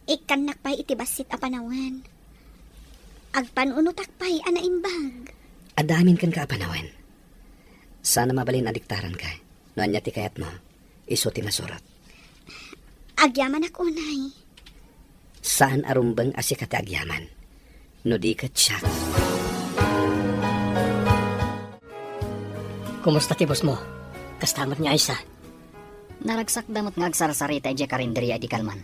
ikkannak pay iti bassit a panawen. Agpanunotak pay a naimbag. Adda amin kenka a panawen. Saan a mabalin a diktaranka no ania ti kayatmo, isu ti masurot. Agyamanak unay. Saan a rumbeng a sika ti agyaman, no di ket siak. Kumusta ti bossmo? Kasta met ni Aisa? Naragsakda met nga agsarsarita idiay karinderia idi kalman.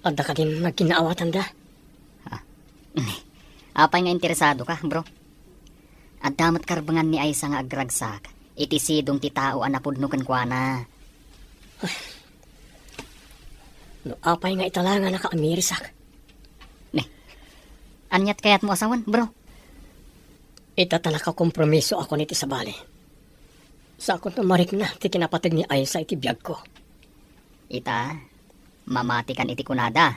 Adda kadin nagkinnaawatanda? Ah. Apay nga interesadoka, bro? Adda met karbengan ni Aisa nga agragsak iti sidong ti tao a napudno kenkuana. No apay nga italanganaka a mirisak. Ne, aniat kayatmo a sawen, bro? Ita ta nakakompromiso ako iti sabali. Sakon ta marikna ti kinapateg ni Aisa iti biagko. Ita, mamatikan iti kunada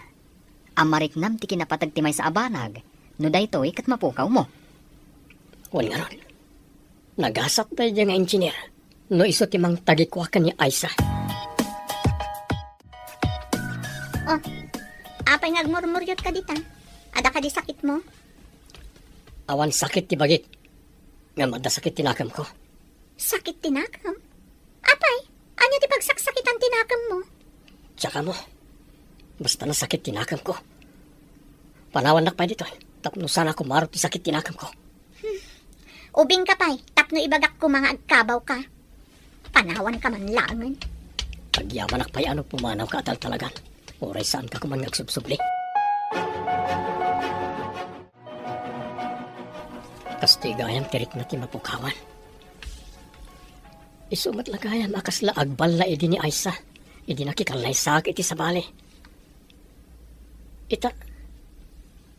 a mariknam ti kinapateg ti maysa a banag, no daytoy ket mapukawmo. Wen ngarud, nagasat daydiay nga engineer no isu ti mangtagikua ken ni Aisa. Oh, apay nga agmurmuriot ka dita? Adda kadi sakitmo? Awan sakit ti bagik, ngem adda sakit ti nakemko. Sakit ti nakem? Apay, ania ti pagsaksakitan ti nakemmo? Diak ammo. Basta nasakit ti nakemko. Panawannak pay ditoy tapno saan a kumaro ti sakit ti nakemko. Hmm. Ubingka pay, tapno ibagak koma nga agkabawka. Panawanka man laengen. Agyamanak pay a no pumanawka a taltalagan. Uray saanka koma nga agsubsubli. Kastoy gayam ti rikna ti mapukawan. Isu met la gayam a kasla agballa idi ni Aisa, idi nakikallaysaak iti sabali. Ita,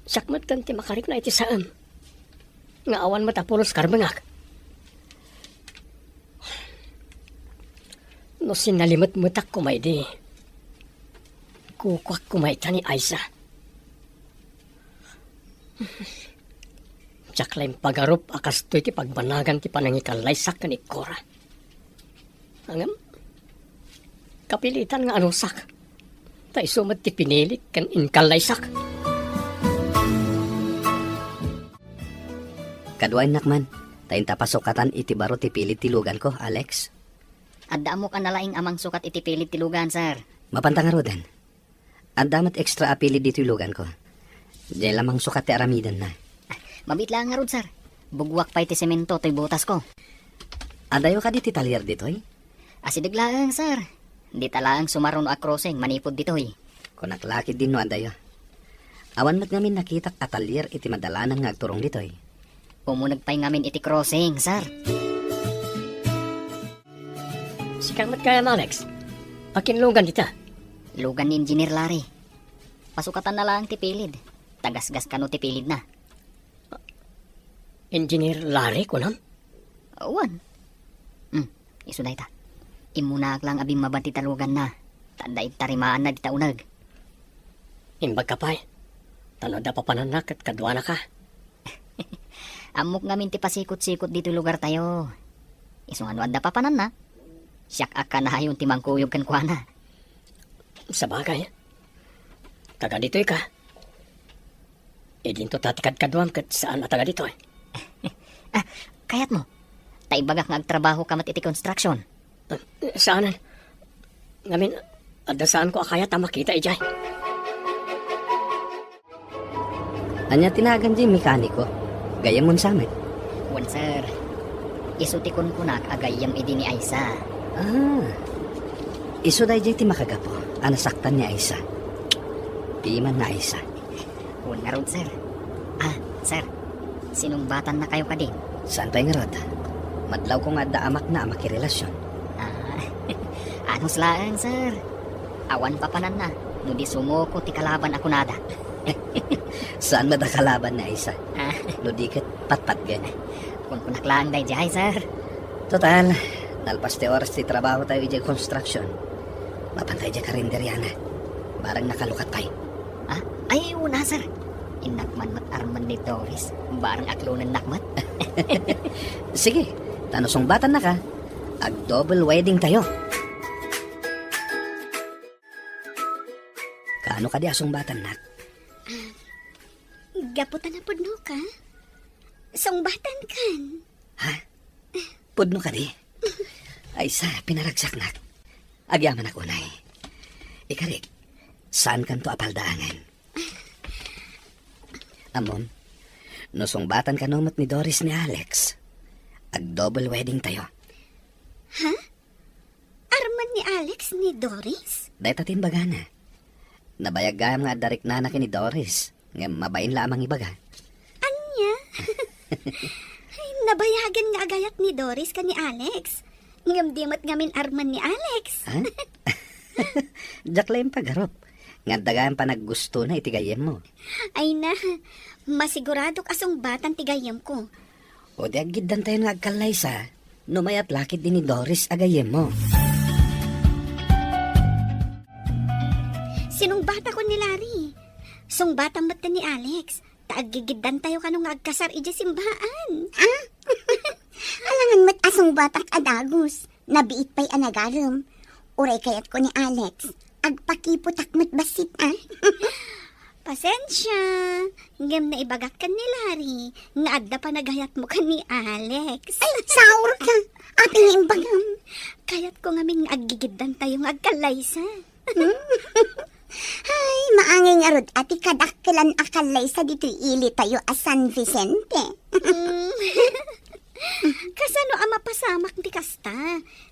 siak met ken ti makarikna iti saem, nga awan met a pulos karbengak. No sinalimetmetak koma idi, kukuak koma ita ni Aisa. Diak la impagarup a kastoy ti pagbannagan ti panangikallaysak ken ikkora. Ngem, kapilitan nga anusak. Ta isu met ti pinilik ken inkallaysak. Kaduaennak man, ta inta pasukatan iti baro ti pilid ti luganko, Alex. Adda ammok a nalaing a mangsukat iti pilid ti lugan, sir. Mapanta ngaruden. Adda met extra a pilid ditoy luganko. Diay la mangsukat ti aramidenna. Mabiit laeng ngarud, sir. Bugwak pay ti semento toy butasko. Adayo kadi ti talyer ditoy? Asideg laeng, sir. Dita laeng sumaruno a crossing manipud ditoy. Kunak la ketdin no adayo. Awan met ngamin nakitak a talyer iti madalanan nga agturong ditoy. Umuneg pay ngamin iti crossing, sir. Sika met gayam, Alex. Akin lugan dita? Lugan ni Engineer Larry. Pasukatanna laeng ti pilid. Tagasgas kano ti pilidna. Engineer Larry, kunam? Wen. Hmm, isu dayta. Immunaak laeng a bimmaba ti taluganna. Ta adda intarimaanna dita uneg. Imbagka pay. Ta no adda papananna ket kaduanaka. Ammok ngamin ti pasikot-sikot ditoy lugartayo. Isu nga no adda papananna, siak a kanayon ti mangkuyog kenkuana. Sabagay, taga ditoyka. Idinto ta ti kadkaduam ket saan a taga ditoy. Ah, kayatmo, ta ibagak nga agtrabahoka met iti construction. Ah, saanen. Ngamin, adda saanko a kayat a makita idiay. Ania ti nagan diay mekaniko? Gayyemon sa met? Wen, sir. Isu ti kunkunak a gayyem idi ni Aisa. Ah. Isu daydiay ti makagapu a nasaktan ni Aisa. Piman ni Aisa. Wen ngarud, sir. Ah, sir. Sinungbatannakayo kadi? Saan pay ngarud? Madlawko nga adda amakna a makirelasyon. Ah, anus laeng, sir. Awan papananna no di sumuko ti kalaban a kunada. Saan met a kalaban ni Aisa? Ah. No di ket patpatgen. Kunkunak laeng daydiay, sir. Total, nalpas ti oras ti trabahotayo idiay construction. Mapantay idiay karinderiana. Barang nakalukat pay. Ah, ay, una, sir. Innak man met armen ni Doris. Barang aklonennak met. Sige, ta no sungbatannaka, ag-double wedding tayo. Kaano kadi a sungbatannak? Ah, gapu ta napudnoka? Sungbatankan. Ha? Pudno kadi? Ay, sa, pinaragsaknak. Agyamanak unay. Ikarik, saankanto a paldaangen? Ammom, no sungbatan kano met ni Doris ni Alex, ag-double wedding tayo. Ha? Armen ni Alex ni Doris? Dayta ti imbagana. Nabayag gayam nga adda riknana ken ni Doris, ngem mabain la a mangibaga. Ania? Ay, nabayagen nga agayat ni Doris ken ni Alex. Ngem di met ngamin armen ni Alex. Ha? Diak la impagarup nga adda gayam panaggustona iti gayyemmo. Ay na, masiguradok a sungbatan ti gayyemko. O di aggiddantayon nga agkallaysa, no mayat la ketdi ni Doris a gayyemmo. Sinungbatakon ni Larry. Sungbatan met ni Alex. Ta aggigiddantayo kano nga agkasar idiay simbaan. Ah? Alangan met a sungbatak a dagus. Nabiit pay a nagarem. Uray kayatko ni Alex, agpakipotak met bassit, ah. Pasensia, ngem naibagak ken ni Larry nga adda panagayatmo ken ni Alex. Ay, saurka! Apay nga imbagam? Kayatko ngamin nga aggigiddantayo nga agkallaysa. Hmm? Ay, maangay ngarud a ti kadakkelan a kallaysa ditoy ilitayo a San Vicente. Mm. Kasano a mapasamak ti kasta?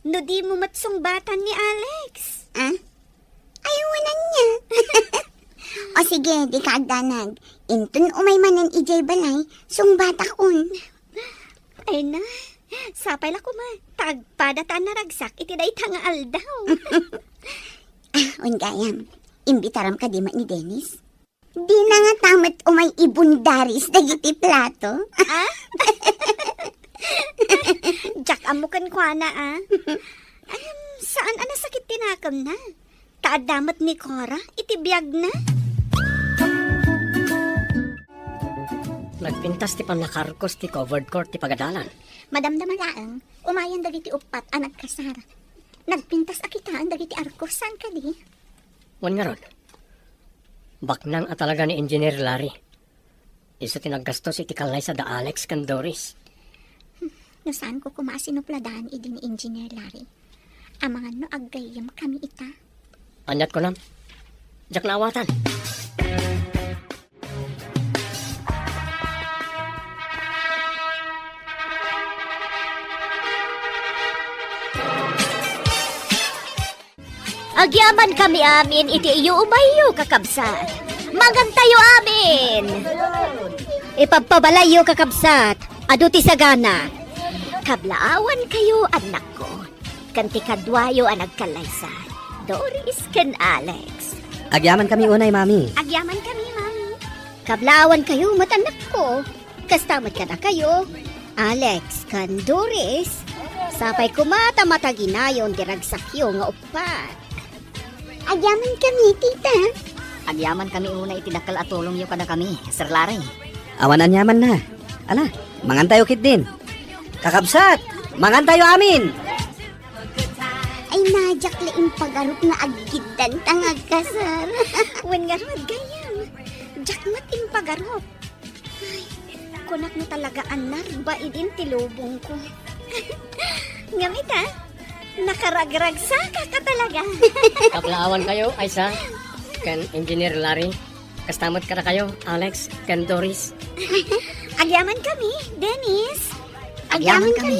No dimo met sungbatan ni Alex? Ah? Ay, wanan niya. O sige, dika agdanag. Inton umay manen idiay balay, sungbatakon. Ay na, sapay la koma, ta agpada ta a naragsak iti dayta nga aldaw. Ah, wen gayam, imbitaram kadi met ni Dennis? Dina ngata met umay ibundaris dagiti plato. Ah? Diak ammo kenkuana, ah. Em, saan a nasakit ti nakemna? Ta adda met ni Cora iti biagna. Nagpintas ti pannakaarkos ti covered court ti pagadalan. Madamdama laeng, umayen dagiti uppat a nagkasar. Nagpintas a kitaen dagiti arkos, saan kadi? Wen ngarud, baknang a talaga ni Engineer Larry. Isu ti naggastos iti kallaysa da Alex ken Doris. No saanko koma a sinupladan idi ni Engineer Larry, amangan no aggayyem kami ita. Aniat kunam? Diak naawatan. Agyaman kami amin iti iyo umayyo, kakabsat. Mangantayo amin! Ipabpabalayyo, kakabsat, adu ti sagana. Kablaawan kayo, annakko, ken ti kaduayo a nagkallaysa, Doris ken Alex. Agyaman kami unay, Mami. Agyaman kami, Mami. Kablaawan kayo met, annakko. Kasta met kadakayo, Alex ken Doris. Sapay koma ta mataginayon ti ragsakyo nga uppat. Agyaman kami, tita. Agyaman kami unay iti dakkel a tulongyo kadakami, Sir Larry. Awan aniamanna. Ala, mangantayo ketdin. Kakabsat, mangantayo amin! Ay, na, diak la impagarup nga aggiddanta nga agkasar. Wen ngarud, gayyem. Diak met impagarup. Ay, kunak no talaga a narbaid ti lubongko. Ngem ita, nakaragragsaka talaga. Kablaawan kayo, Aisa, ken Engineer Larry. Kasta met kadakayo, Alex, ken Doris. Agyaman kami, Dennis. Agyaman kami.